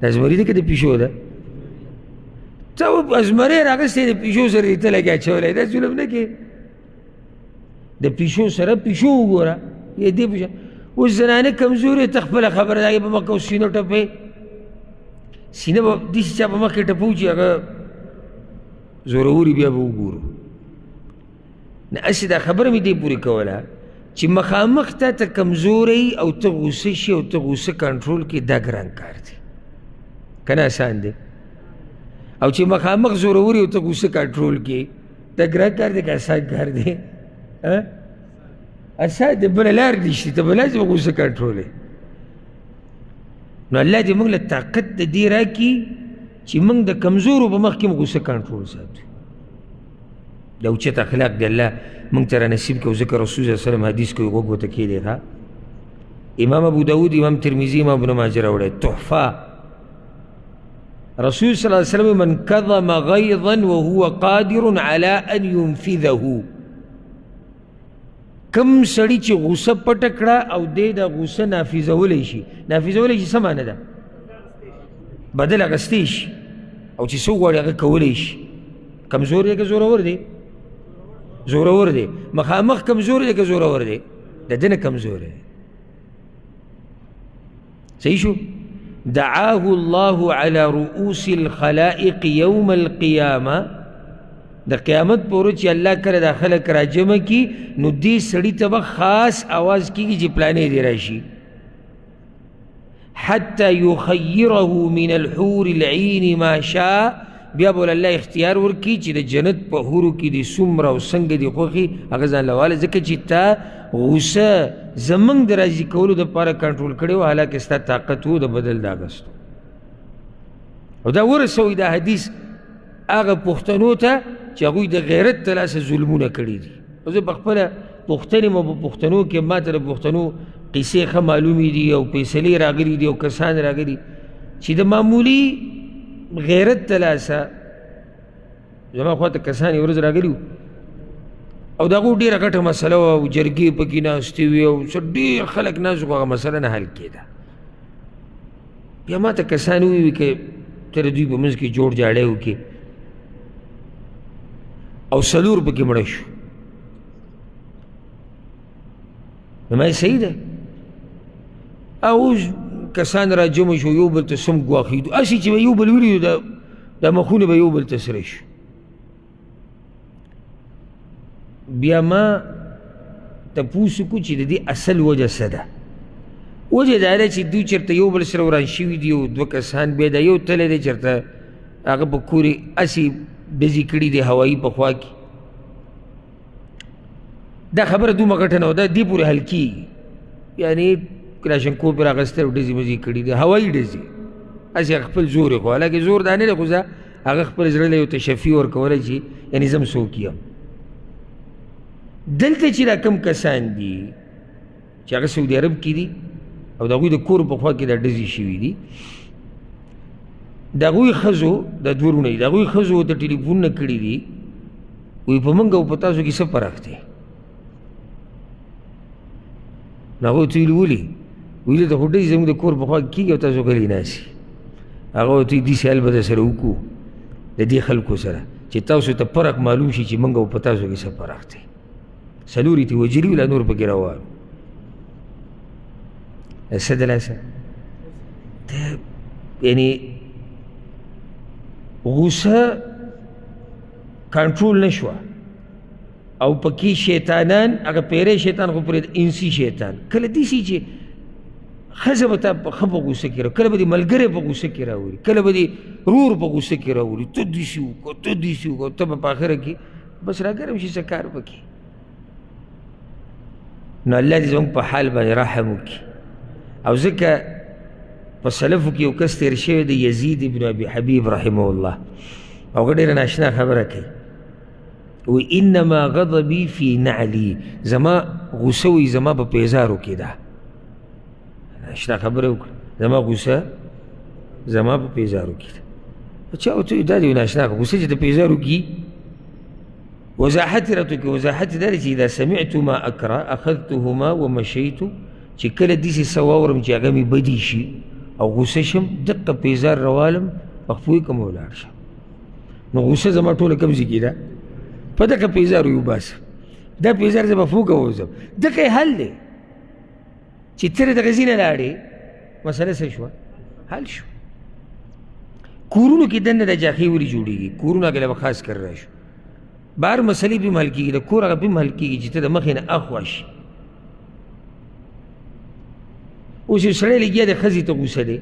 د ازمري ده که د پیشو ده؟ ته ازمری راغستی د پیشو سره یې ته لګیا اچولی، دا ظلم نه کوې؟ د پیشو سره پیشو وګوره، یې دې پیشو. اوس زنانه کمزورې، ته خپله خبره د هغې په مخ کې اوس سینه ټپې، سینه به داسې چا په مخ کې ټپو چې هغه زوروري بیا به وګورو. نه هسې دا خبره مې دې پورې کوله چې مخامخ تا ته کمزوری او ته غوسه شي او ته غوسه کنټرول کړې، دا ګران کار دی که نه؟ اسان دی. او چې مخامخ زوروري او ته غوسه کنټرول کړې، دا ګران کار دی که اسان کار دی؟ اسان دی، بله لار نشته، ته به لازم غوسه کنټرول. نو الله دې موږ له طاقت د دې راکړي چې موږ د کمزورو په مخ کې هم غوسه کنټرول ساتو. دا اوچت اخلاق دی الله موږ ته را نصیب کړي. ځکه رسول صلی الله علیه وسلم حدیث کوي، غوږ ورته کښېږدئ. ښه، امام ابو داود، امام ترمذي، امام ابن ماجه راوړی تحفه. رسول صلی الله علیه وسلم من کظم غیظا وهو قادر على ان ينفذه. کم سړي چې غوسه پټه کړه او دی دا غوسه نافذولی شي. نافذولی شي څه معنی ده؟ بدل اخیستی شي او چې څه وغواړي هغه کولی شي. کمزور دی که زورور دی؟ زورور دی. مخامخ کمزور دی که زورور دی؟ د ده نه کمزور دی. صحیح شو؟ دعاه الله على رؤوس الخلائق يوم القيامة. د قیامت په ورځ چې الله کله دا خلک راجمع کړي نو دې سړي ته به خاص اواز کېږي چې پلانې دې راشي، حتی یخیره من الحور العین ما شاء. بیا به الله اختیار ورکړي چې د جنت په حورو کې دې څومره او څنګه دې خوښي هغه ځان له واله، ځکه چې تا غوسه زمونږ د راضي کولو دپاره کنټرول کړې وه، حالانکه ستا طاقت و د بدل د اخیستو. او دا ورسوئ دا حدیث هغه پښتنو ته چې هغوی د غیرت ته لاسه ظلمونه کړي دي. او زه په خپله پښتنې ما په پښتنو کې ما ته د پښتنو قصې ښه معلومې دي او فیصلې راغلي دي او کسان راغلي چې د معمولي غیرت ته لاسه زما خواته کسان یو ورځ راغلي وو او د هغو ډېره غټه مسله وه او جرګې پکې ناستې وې او څه ډېر خلک ناست وو، خو هغه مسله نه حل کېده. بیا ما ته کسان وویل که ته د دوی په منځ کې جوړ جاړی وکړې او څلور پکې مړه شو. نو ما یې صحیح ده. او اوس کسان راجمع شو، یو بل ته سم ګواښېدو، هسې چې به یو بل ولیدو دا مخونه به یو بل ته سره شو. بیا ما تپوس وکړو چې د دې اصل وجه څه ده. وجه دا ده چې دوی چېرته یو بل سره وران شوي دي او دوه کسان بیا دا یو تللی دی چېرته هغه په کور یې هسې ډزې کړي دي هوایي په خوا کې. دا خبره دومره غټه نه وه، دا دې پورې حل کېږي، یعنې کلاشنکوف یې راخیستی او ډزې مزې کړي دي، هوایي ډزې، هسې خپل زور یې خو، حالانکه زور دا نه دی، خو زه هغه خپل زړه له یو تشفي ورکولی چې یعنې زه هم څوک یم. دلته چې دا کم کسان دي چې هغه سعودي عرب کې دي او د هغوی د کور په خوا کې دا ډزې شوي دي، د هغوی ښځو دا دوه وروڼه دي، د هغوی ښځو ورته ټلیفونونه کړي دي، وایي په موږ او په تاسو کې څه فرق دی؟ نو هغوی ورته ویلي ولې؟ ویلي دلته خو ډزې زموږ د کور په خوا کې کېږي او تاسو غلي ناست یئ. هغه ورته وایي داسې حل به در سره وکړو د دې خلکو سره چې تاسو ته فرق معلوم شي چې موږ او په تاسو کې څه فرق دی. څلور یې ترې وژلي وو، لا نور پکې روان وو. څه دلاسه یعنې غوسه کنټرول نه شوه او پکې شیطانان، هغه پیری شیطان خو پرېږده، انسي شیطان کله داسې چې ښځه به تا ښه په غوسه کې راولي، کله به دې ملګری په غوسه کې راولي، کله به دې ورور په غوسه کې راولي، ته داسې وکړه، ته داسې وکړه، ته به په اخره کې بس راګرم شي څه کار پکې. نو الله دې زموږ په حال باندې رحم وکړي. او ځکه په سلفو کې یو کس تېر شوی دی، یزید ابن ابي حبیب رحمه الله، او هغه ډېره ناشنا خبره کوي، وایي انما غضبي فی نعلي، زما غوسه وایي زما په پیزارو کې ده. ناشنا خبره وکړه، زما غوسه زما په پیزارو کې ده. چا ورته وویل دا دی ناشنا غوسه چې د پیزارو کې وضاحت یې راته وکړي. وضاحت یې دا دی چې اذا سمعت ما اکره اخذتهما ومشیت، چې کله داسې څه واورم چې هغه مې بدې شي او غوسه شم، دقه پیزار روالم په خپو یې کوم ولاړ شم. نو غوسه زما ټوله کوم ځای کې ده؟ په دغه پیزار یې وباسم، دا پیزار زه په خپو کې ووځم. دغه یې حل دی چې ته له دغه ځای نه لاړې، مسله څه شوه؟ حل شو. کورونو کې دننه د جاخې ولې جوړېږي؟ کورونه هغه له به خاص کر راشو، بهر مسلې به هم حل کېږي، د کور هغه به هم حل کېږي چې ته د مخې نه اخوا شي. اوس یو سړی لګیا دی ښځې ته غوسه دی،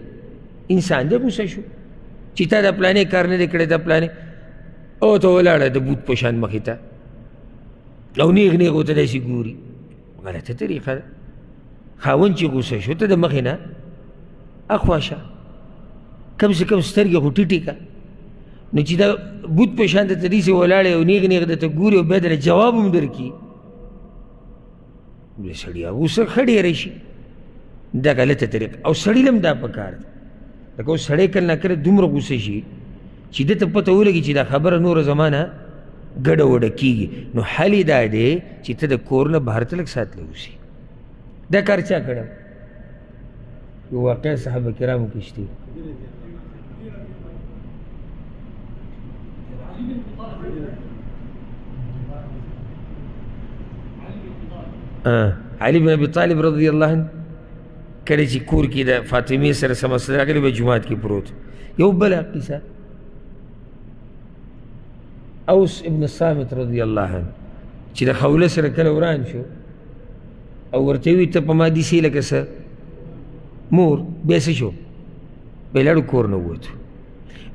انسان دی غوسه شو چې تا دا پلانې کار نه دی کړی، دا پلانې، او ته ولاړه د بوت په شان مخې ته او نیغ نیغ ورته داسې ګوري، غلطه طریقه ده. خاوند چې غوسه شو ته د مخې نه اخوا شه، کم سه کم سترګې خو ټیټې کړه. نو چې دا بوت په شان درته داسې ولاړی او نیغ نیغ درته ګوري او بیا درته جواب هم درکړي، د سړي غوسه ښه ډېره شي. دا غلطه طریقه. او سړي له هم دا پکار ده، لکه اوس سړی کله ناکله دومره غوسه شي چې ده ته پته ولګي چې دا خبره نوره زمانه ګډه وډه کېږي. نو حل یې دا دی چې ته د کور نه بهر ته لږ ساعت ووځې. دا کار چا کړی؟ یو واقعه صحابه کرامو کې شته. علي بن ابي طالب رضی الله عنه کله چې کور کې د فاطمې سره څه مسله راغلې به جومات کې پروت. یو بله قصه، اوس ابن صامت رضی الله عنه چې د خوله سره کله وران شو او ورته وي ته په ما داسې لکه څه مور، بیا څه شو؟ بیا لاړو کور نه ووتو.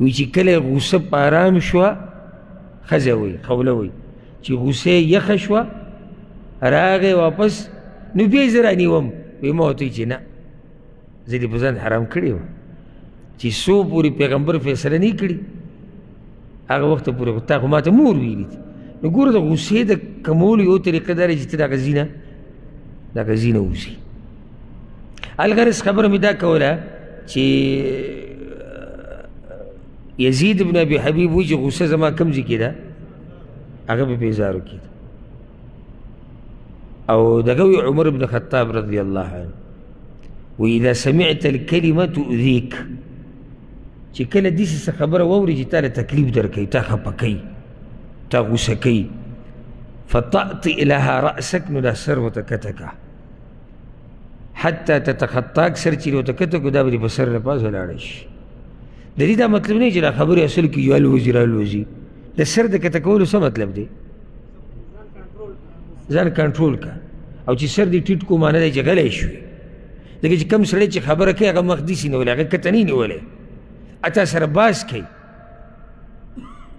وایي چې کله غوسه په ارام شوه، ښځه وایي، خوله وایي چې غوسه یې یخه شوه، راغی واپس، نو بیا یې زه رانیوم. وایي ما ورته وایي چې نه، زه دې په ځان حرام کړی وم چې څو پورې پیغمبر فیصله نه کړي هغه وخته پورې خو تا خو ماته مور ویلي دي. نو ګوره د غوسې د کمولو یو طریقه دا ده چې ته د هغه ځای نه ووځې. الغرض خبره مې دا کوله چې یزید بن ابي حبیب وایي چې غوسه زما کوم ځای کې ده؟ هغه په پیزارو کې ده. او دغه وی عمر بن خطاب رضی الله عنه وایي اذا سمعت الکلمه تؤذیک، چې کله داسې څه خبره واوري چې تا له تکلیف درکوي، تا خفه کوي، تا غوسه کوي، فطأطئ لها رأسک، نو دا سر ورته کته کړه حتی تتخطاک، سر چې ورته کته کړو دا به دې په سر له پاسه لاړه شي. د دې دا مطلب نه چې دا خبرې اصل کې یو الوځي راالوځي. د سر د کته کولو څه مطلب دی؟ ځان کنټرول کړه. او چې سر دې ټیټ کو معنی دی چې غلی شوې، ځکه چې کوم سړی چې خبره کوي هغه مخ داسې نیولی، هغه کته نه نیولی، اتا سره باز کوي.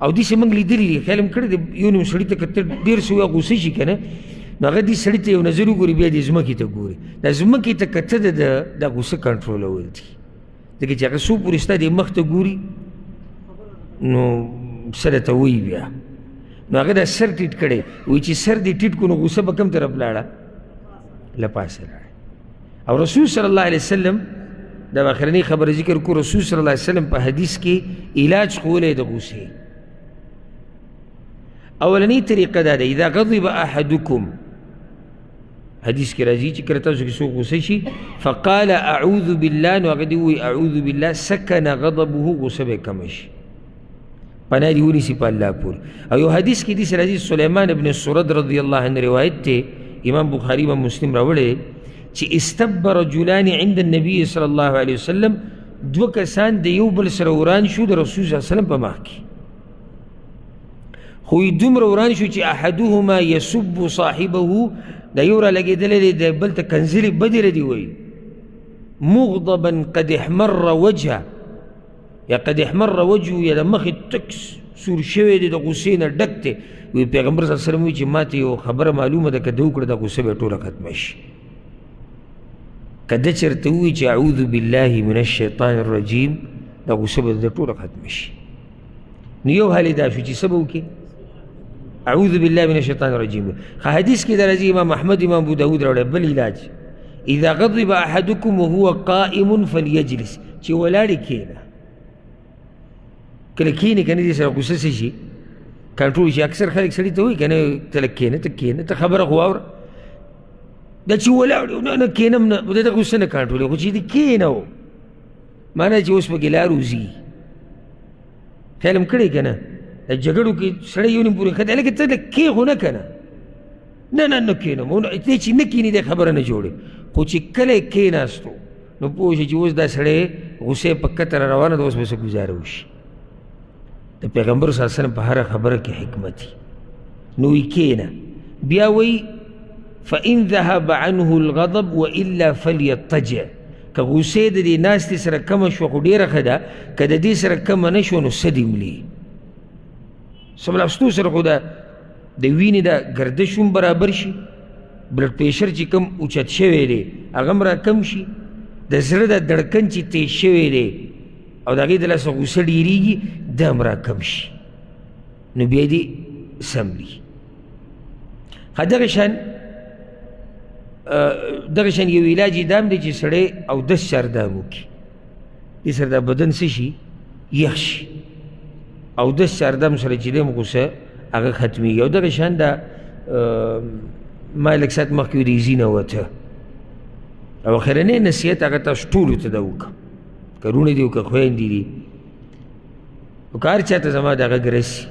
او داسې موږ لیدلي دي، خیال مې کړی دی یو نیم سړي ته که ته ډېر څه ووایې غوسه شي که نه، نو هغه دې سړي ته یو نظر وګوري، بیا دې ځمکې ته ګوري. دا ځمکې ته کته د ده دا غوسه کنټرولول دي، ځکه چې هغه څو پورې ستا دې مخ ته ګوري نو څه درته وایي بیا. نو هغه دا سر ټیټ کړی، وایي چې سر دې ټیټ کړو نو غوسه به کوم طرف لاړه؟ له پاسه لاړه. او رسول صلی الله علیه وسلم دا اخرنۍ خبره ذکر کو، رسول صلی الله علیه وسلم په حدیث کې علاج ښوولی د غوسې. اولنۍ طریقه دا ده، اذا غضب احدکم، حدیث کې راځي چې کله تاسو کې څوک غوسه شي، فقال اعوذ بالله، نو هغه دې ووایي اعوذ بالله، سکن غضبه، غوسه به یې کمه شي، پناه دې ونیسي په الله پورې. او یو حدیث کې داسې راځي، سلیمان ابن سرد رضی الله عنه روایت دی، امام بخاري امام مسلم راوړی، چې استب رجلان عند النبي صلی الله علیه وسلم، دوه کسان د یو بل سره وران شو د رسول صلی الله علیه وسلم په مخ کې، خو یې دومره وران شو چې احدهما یسب صاحبه، دا یو را لګېدلی دی د بل ته کنځلې بدې ردې وایي، مغضبا قد احمر وجهه، یا قد احمر وجهه، یا د مخې تک سور شوی دی د غوسې نه ډک دی. وایي پیغمبر صلی الله علیه وسلم وایي چې ما ته یو خبره معلومه ده، که ده وکړه دا غوسه به ټوله ختمه شي. که ده چېرته ووایي چې اعوذ بالله من الشیطان الرجیم، دا غوسه به د ټوله ختمه شي. نو یو حل یې دا شو چې څه به وکړي؟ اعوذ بالله من الشیطان الرجیم. ښه حدیث کې دا راځي، امام احمد امام ابو داود راوړی. بل علاج، اذا غضب احدکم وهو قائم فلیجلس، چې ولاړې کښېنه، کله کښېنې که نه دې سره غوسه څه شي کنټرول شي. اکثر خلک سړي ته وایي که نه ته لږ کښېنه، ته کښېنه، ته خبره خو واوره. دا چې ولاړ نه نه کښېنم نه، د ده غوسه نه کنټرولوي، خو چې دې کښېنه معنی چې اوس پکې لار وځي. خیال هم کړی که نه د جګړو کې سړی یو نیم پورې ښه دی، لکه ته لږ کښې خو نه که نه، نه نه نه کښېنم، دی چې نه کښېني دی خبره نه جوړې. خو چې کله یې کښېناستو نو پوه شي چې اوس دا سړی غوسه یې په کته را روانه ده، اوس به څه ګزاره وشي. د پیغمبر صلی الله علیه وسلم په هره خبره کې حکمت وي. نو وایي کښېنه، بیا وایي فإن ذهب عنه الغضب وإلا فليضطجع، که غوسې د دې ناستې سره کمه شوه خو ډېره ښه ده، که د دې سره کمه نه شوه نو څه دې مري. سملاستو سره خو د وینې د ګردش هم برابر شي، بلډ پریشر چې کوم اوچت شوی دی هغه هم راکم شي، د زړه د دړکن چې تیز شوی دی او د هغې د لاسه غوسه ډېرېږي دا هم راکم شي، نو بیا دې سملي. ښه دغه شان یو علاج یې دا هم دی چې سړی اودس چاردام وکړي، دې سره دا بدن څه شي یخ شي، اودس چاردام سره چې دی هم غوسه هغه ختمېږي. او دغه شان دا ما لږ ساعت مخکې د ځینه وته. او اخرنی نصیحت هغه تاسو ټولو ته دا وکړم، که وروڼه دي او که خویندې دي او که هر چا ته زما دا غږ رسي،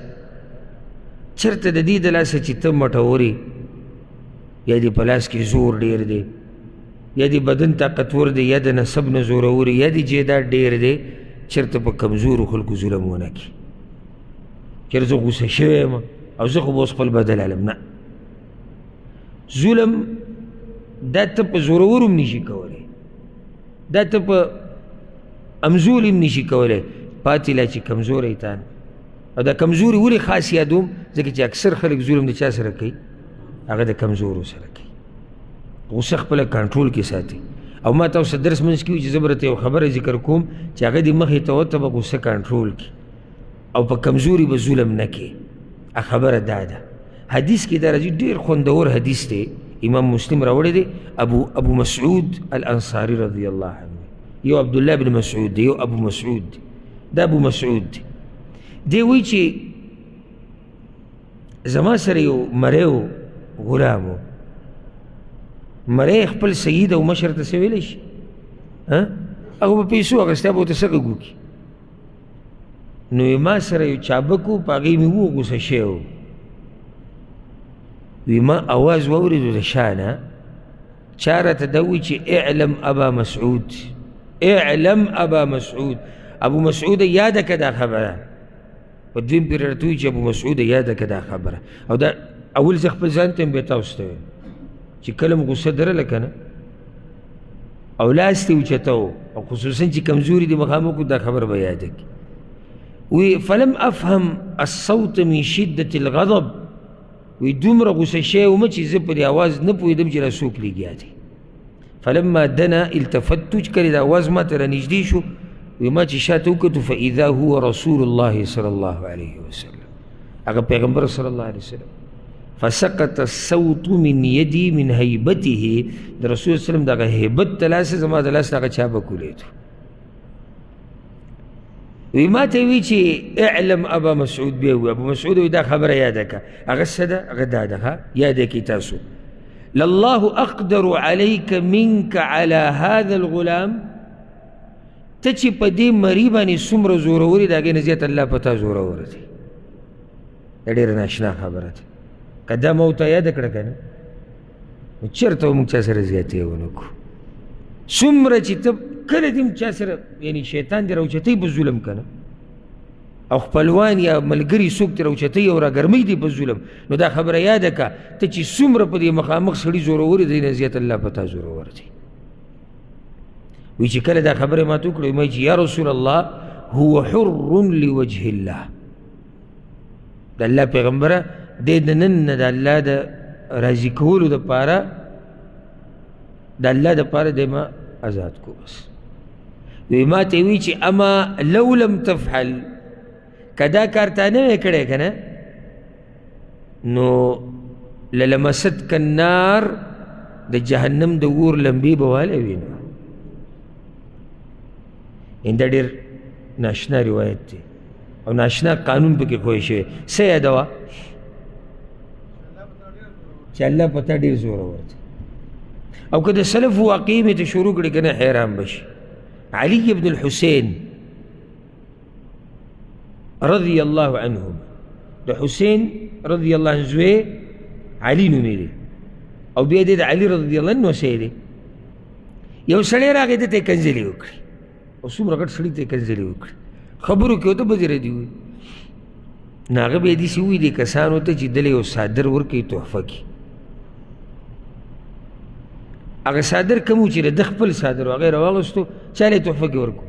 چېرته د دې د لاسه چې ته مټورې یا دې په لاس کې زور ډېر دی، یا دې بدن طاقتور دی، یا د نسب نه زورور، یا دې جایداد ډېر دی، چېرته په کمزورو خلکو ظلم ونه کړي. چېرته زه غوسه شوی یم او زه خو به اوس خپل بدل علم، نه، ظلم دا ته په زورور هم نشي کولی، دا ته په امزول هم نشي کولی، پاتې لا چې کمزوری تا نه. او دا کمزوري ولې خاص یادوم؟ ځکه چې اکثر خلک ظلم د چا سره کوي؟ هغه د کمزورو سره کوي. غوسه خپله کنټرول کې ساتي. او ما تاسو درس منځ کې چې زه به درته یو خبره ذکر کوم چې هغه دې مخې ته وته به غوسه کنټرول کړي او په کمزوري به ظلم نه کوي. خبره دا ده، حدیث کې دا راځي، ډېر خوندور حدیث دی، امام مسلم راوړی دی، ابو مسعود الانصاري رضی الله عنه، یو عبدالله بن مسعود دی، یو ابو مسعود دی، دا ابو مسعود دی. دی وایي چې زما سره یو مری و، غلام و. مری خپل سید او مشر ته څه ویلی شي؟ هغه په پیسو اخیستی، به ورته څه غږ وکړي؟ نو یې ما سره یو چابک و، په هغې مې و غوسه شوی و. وی ما اواز واورېدو د شا نه، چا راته دا ووایي چې اعلم ابا مسعود، اعلم ابا مسعود، ابو مسعود یاده که دا خبره. په دویم پېر راته ووایي چې ابو مسعود یاده که دا خبره. او دا اول زه خپل ځان ته هم بیا تاسو ته وایم چې کله مو غوسه درله که نه او لاس دې اوچتوو، او خصوصا چې کمزوري دې مخامخ کړو، دا خبره به یاده کړي. وی فلم افهم الصوت من شدة الغضب، وی دومره غوسه شوی وم چې زه په دې اواز نه پوهېدم چې را څوک لګیا دی. فلما دنا التفت، چې کله دا اواز ما ته رانږدې شو، وی ما چې شاته وکتو، فاذا هو رسول الله صلی الله علیه وسلم، هغه پیغمبر صلی الله علیه وسلم. فسقط الصوت من يدي من هيبته، د رسول الله وسلم دغه هیبت د لاسه زما د لاس دغه چا به کولیدو. وی ما ته وی چې اعلم ابا مسعود، بیا وی ابو مسعود وی دا خبره یاده که. هغه څه ده؟ هغه دا ده، یاده کړئ تاسو، لله اقدر عليك منك على هذا الغلام، ته چې په دې مری باندې څومره زورور یې، د هغې نه زیات الله په تا زورور دی. دا ډېره ناشنا خبره ده، که دا ما ورته یاده کړه که نه، نو چېرته به موږ چا سره زیاتی ونه کړو. څومره چې ته کله دې هم چا سره یعنې شیطان دې راوچتوي په ظلم که نه، او خپلوان یا ملګري څوک دې راوچتوي او راګرموي دې په ظلم، نو دا خبره یاده کړه، ته چې څومره په دې مخامخ سړي زورور یې، د دې نه زیات الله په تا زورور دی. وایي چې کله دا خبره ما ته وکړه، ما چې یا رسول الله هو حر لوجه الله، د الله پیغمبره دی د نن نه د الله د راضي کولو دپاره، د الله دپاره دی ما آزاد کو. بس وی ما ته وی چې اما لو لم تفعل، که دا کار تا نه وی کړی که نه، نو للمستک النار، د جهنم د اور لمبې به والی وي. نو ان دا ډېر ناشنا روایت دی او ناشنا قانون پکې ښوی شوی. څه یادوه چې الله په تا ډېر زورور دی. او که د سلف واقعې مې ته شروع کړې که نه، حیران به شي. علی بن الحسین رضی الله عنهم، د حسین رضی الله عنه زوی علی نومېږي، او بیا دی د علی رضی الله عنه نوسی دی. یو سړی راغی، ده ته یې کنځلې وکړې، او څومره غټ سړي ته یې کنځلې وکړې، خبرو کې ورته بدې ردې وویل. نو هغه بیا داسې وویل دې کسانو ته چې دله یو څادر ورکوي تحفه کړي. هغه څادر کوم و چې د ده خپل څادر و، هغه یې راواغوستو، چا له یې تحفه کې ورکړو؟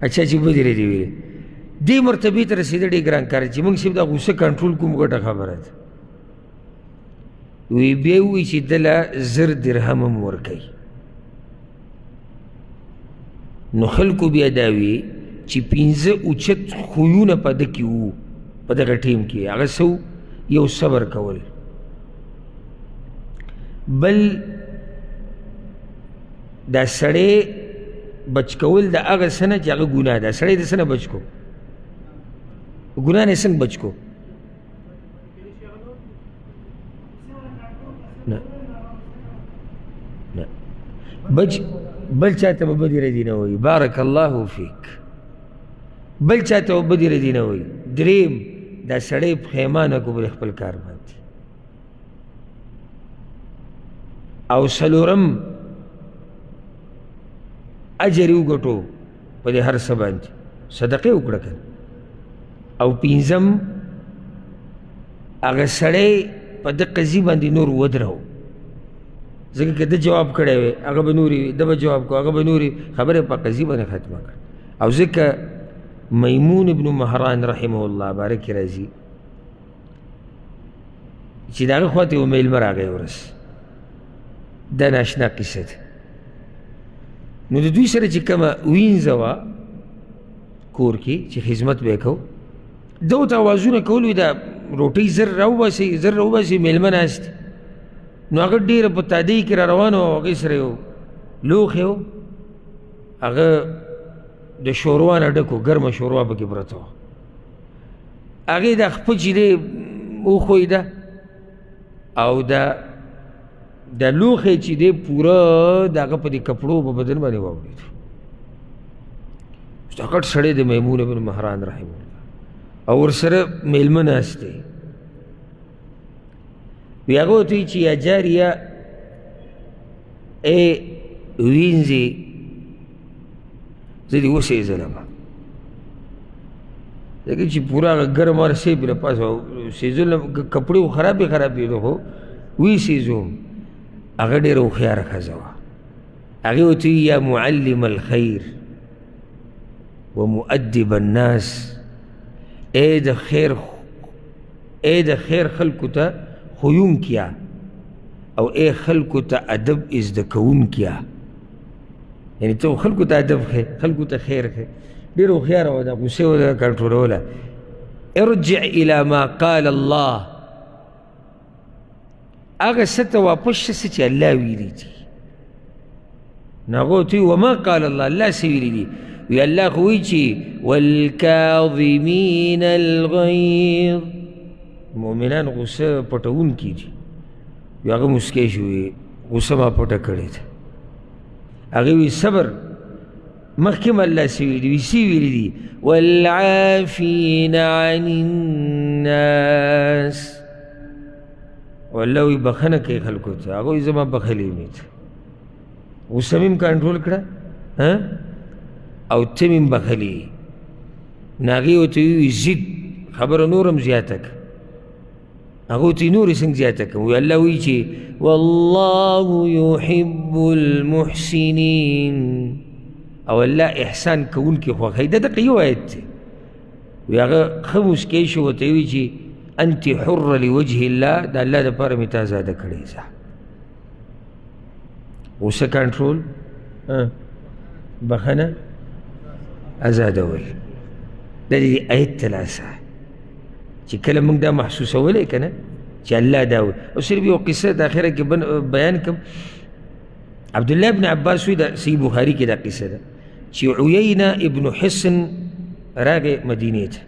اچھا چې بدې ردې ویلې. دې مرتبې ته رسېدل ډېر ګران کار دی چې موږ صرف دا غوسه کنټرول کوم، غټه خبره ده. وی بیا ووایي چې ده له 1000 درهم هم ورکوي. نو خلکو بیا دا وی چې 5 اوچت خویونه په ده کې وو په دغه ټیم کې. هغه څه وو؟ یو صبر کول، بل دا سړی بچ کول د هغه څه نه چې هغه ګناه ده. سړی د څه نه بچ کو؟ ګناه نه څنګه بچ کو؟ نه نه، بچ بل چاته به بدې ردې نه وایي. بارک الله فیک. بل چاته به بدې ردې نه وایي. دریم، دا سړی پښیمانه کو پر خپل کار باندې. او څلورم، اجر یې وګټو په دې هر څه باندې، صدقه یې وکړه که. او پنځم، هغه سړی په ده قضیې باندې نور ودرو، ځکه که ده جواب کړی وی هغه به نورې وي، ده به جواب کړو هغه به نورې، خبره یې په قضیې باندې ختمه کړه. او ځکه میمون ابن مهران رحمه الله باره کې راځي چې د هغه خوا ته یو مېلمه راغی ورځ، دا ناشنا قصه ده. نو د دوی سره چې کومه وینځه وه کور کې چې خدمت به یې کو، ده ورته اوازونه کول، وي دا روټۍ زر راوباسئ، زر راوباسئ، مېلمه ناست دی. نو هغه ډېره په تادۍ کې را روانه وه، هغې سره یو لوښی و، هغه د شوروا نه ډک و، ګرمه شوروا پکې پرته وه. هغې دا خپه چې دی وښویده او دا لوښی چې دی پوره د هغه په دې کپړو په بدن باندې واوړېد. دا غټ سړی دی میمون بن مهران رحمه الله، او ورسره مېلمه ناست دی. وي هغه ورته وایي چې یا جاریه، ای وینځې، زه دې وسېځلم، ځکه چې پوره هغه ګرم هر څه یې پرې پاسه سېځلم، کپړې خو خرابې خرابې دي، خو ویې سېځوم. هغه ډېره هوښیاره ښځه وه. هغې ورته وایي یا معلم الخیر ومؤدب الناس، ای د خیر، ای د خیر خلکو ته ښویونکیه او ای خلکو ته ادب زده کوونکیه. یعنې ته خلکو ته ادب ښیې، خلکو ته خیر ښیې. ډېره هوښیاره وه، دا غوسې وه کنټرولوله. ارجع الی ما قال الله، هغه څه ته واپس شه څه چې الله ویلي دي. نو هغه ورته وایي وما قال الله، الله څه ویلي دي؟ وی الله خو وایي چې والکاظمین الغیظ، مؤمنان غوسه پټوونکي دي. وی هغه موسکی شو، وی غوسه ما پټه کړې ده. هغې وی صبر، مخکې هم الله څه ویلي دي؟ وی څه ویلي دي؟ والعافین عن الناس، والله وی بخښنه کوي خلکو ته. هغه وایي زما بخښلې مې ده، غوسه مې هم کنټرول کړه او ته مې هم بخښلې. نو هغې ورته وویل زید، خبره نور هم زیاته کړه. هغه ورته نور یې څنګه زیاته کړم؟ وایي الله وایي چې والله يحب المحسنین، او الله احسان کوونکي خوښوي. دا دقه یو آیت دی. وایي هغه ښه موسکی شو، ورته یې وویل چې انت حره لوجه الله، د الله دپاره مې تا ازاده کړې. ځه غوسه کنټرول، بخښنه، ازادول. دا دې آیت ته لاسه چې کله موږ دا محسوسولی که نه چې الله دا وایي. او صرف یو قصه د اخره کې بیان کړم. عبدالله ابن عباس وایي، دا صحیح بخاري کې دا قصه ده چې عیینه ابن حصن راغی مدینې ته.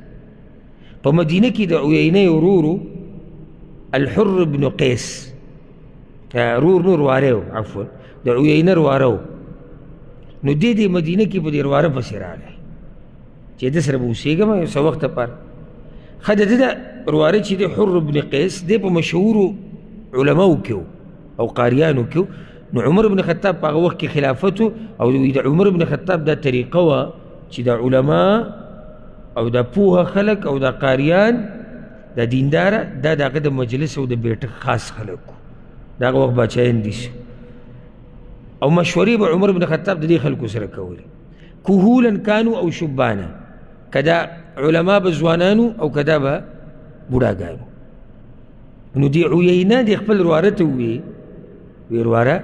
په مدینه کې د عیینه ورور الحر ابن قیس، رور نور واره و، عفوا د عیینه واره و. نو دی دې مدینه کې په دې واره پسې راغی چې ده سره به اوسېږم یو څه وخت لپاره. ښه د ده د ورواره چې دی حر بن قیس دی په مشهورو علماو کې و او قاریانو کې و. نو عمر بن خطاب په هغه وخت کې خلافت و، او د عمر بن خطاب دا طریقه وه چې دا علما او دا پوهه خلک او دا قاریان دا دینداره دا د هغه د مجلس او د بیټک خاص خلک وو. د هغه وخت باچایان دي. او مشورې به عمر بن خطاب د دې خلکو سره کولې، کهولا کانو او شبانا، که دا علما به ځوانانو او که دا به بوډاګانو. نو دې عیینه دې خپل ورواره ته وویې، وی ورواره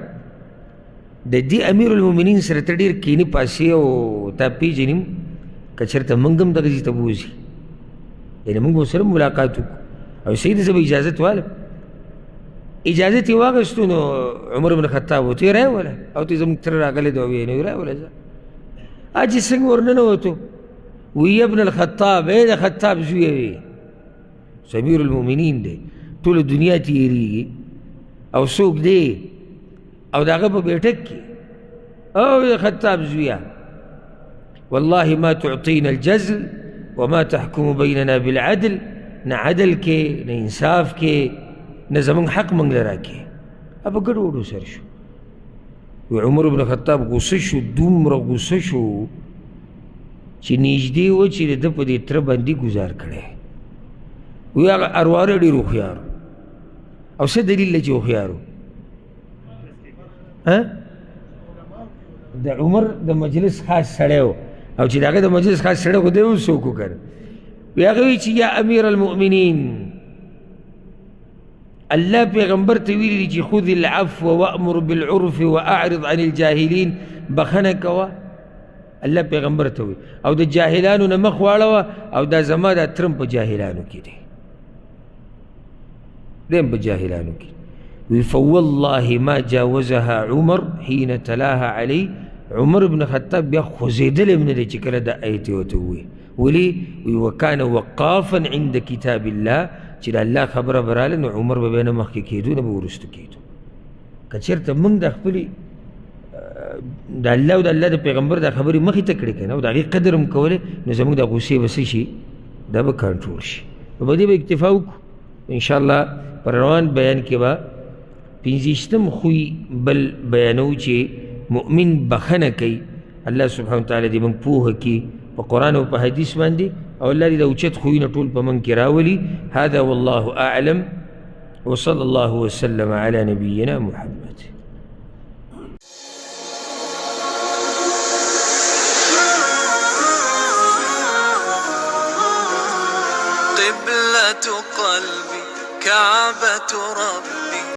د دې امیر المؤمنین سره ته ډېر کینې پاسې او تا پېژنیم، که چېرته موږ هم دغه ځای ته بوځي، یعنې موږ به سره ملاقات وکړو او صحیح ده زه به اجازت والم. اجازت یې واخیستو. نو عمر بن خطاب ورته یې راوله او ته زموږ تره راغلی دی، ویې نو یې راوله. ځه چې څنګه ورننوتو وی ابن الخطاب، ای د خطاب زویه، وی امیر المؤمنین دی، ټوله دنیا تېرېږي او څوک دی او د هغه په بیټک کې او د خطاب زویه، والله ما تعطينا الجزل وما تحكم بيننا بالعدل، نه عدل کې نه انصاف کې نه زمونږ حق مونږ له راکې. په ګډو وډو سر شو. عمر بن خطاب غوسه شو، دومره غوسه شو چې نږدې و چې د ده په دې تره باندې ګزار کړی. وی هغه ارواره ډېر هوښیار، او څه دلیل دی چې هوښیار و؟ د عمر د مجلس خاص سړی و، او چې د هغه د مجلس خاص سړی خو دی هم څوک و که نه. وی هغه وی چې یا امیر المؤمنین، الله پیغمبر ته ویلي دي چې خذ العفو وامر بالعرف واعرض عن الجاهلین، بخښنه کوه. الله پیغمبر ته وی او د جاهلانو نه مخ واړوه، او دا زما دا ترم په جاهلانو کې دی، دی هم په جاهلانو کې. وی فوالله ما جاوزها عمر حين تلاها علی، عمر بن خطاب بیا خوځېدلی هم نه دی چې کله دا ایت یې ورته ووایي. ولې؟ وی وکان وقافا عند کتاب الله، چې د الله خبره به راله نو عمر به بیا نه مخکې کېدو نه به وروستو کېدو. که چېرته موږ د خپلې د الله او د الله د پیغمبر دا خبرې مخې ته کړې که نه او د هغې قدر هم کولی، نو زموږ د غوسې به څه شي، دا به کنټرول شي. نو په دې به اکتفا وکړو انشاءالله. پر روان بیان کې به پنځویشتم خوی بل بیانوو چې مؤمن بخښنه کوي. الله سبحانه وتعالی دې موږ پوهه کړي په قرآن او په حدیث باندې، او الله دې د اوچت خویونه ټول په موږ کې راولي. هذا والله اعلم، وصلى الله وسلم على نبينا محمد. قبلة قلبي كعبة ربي.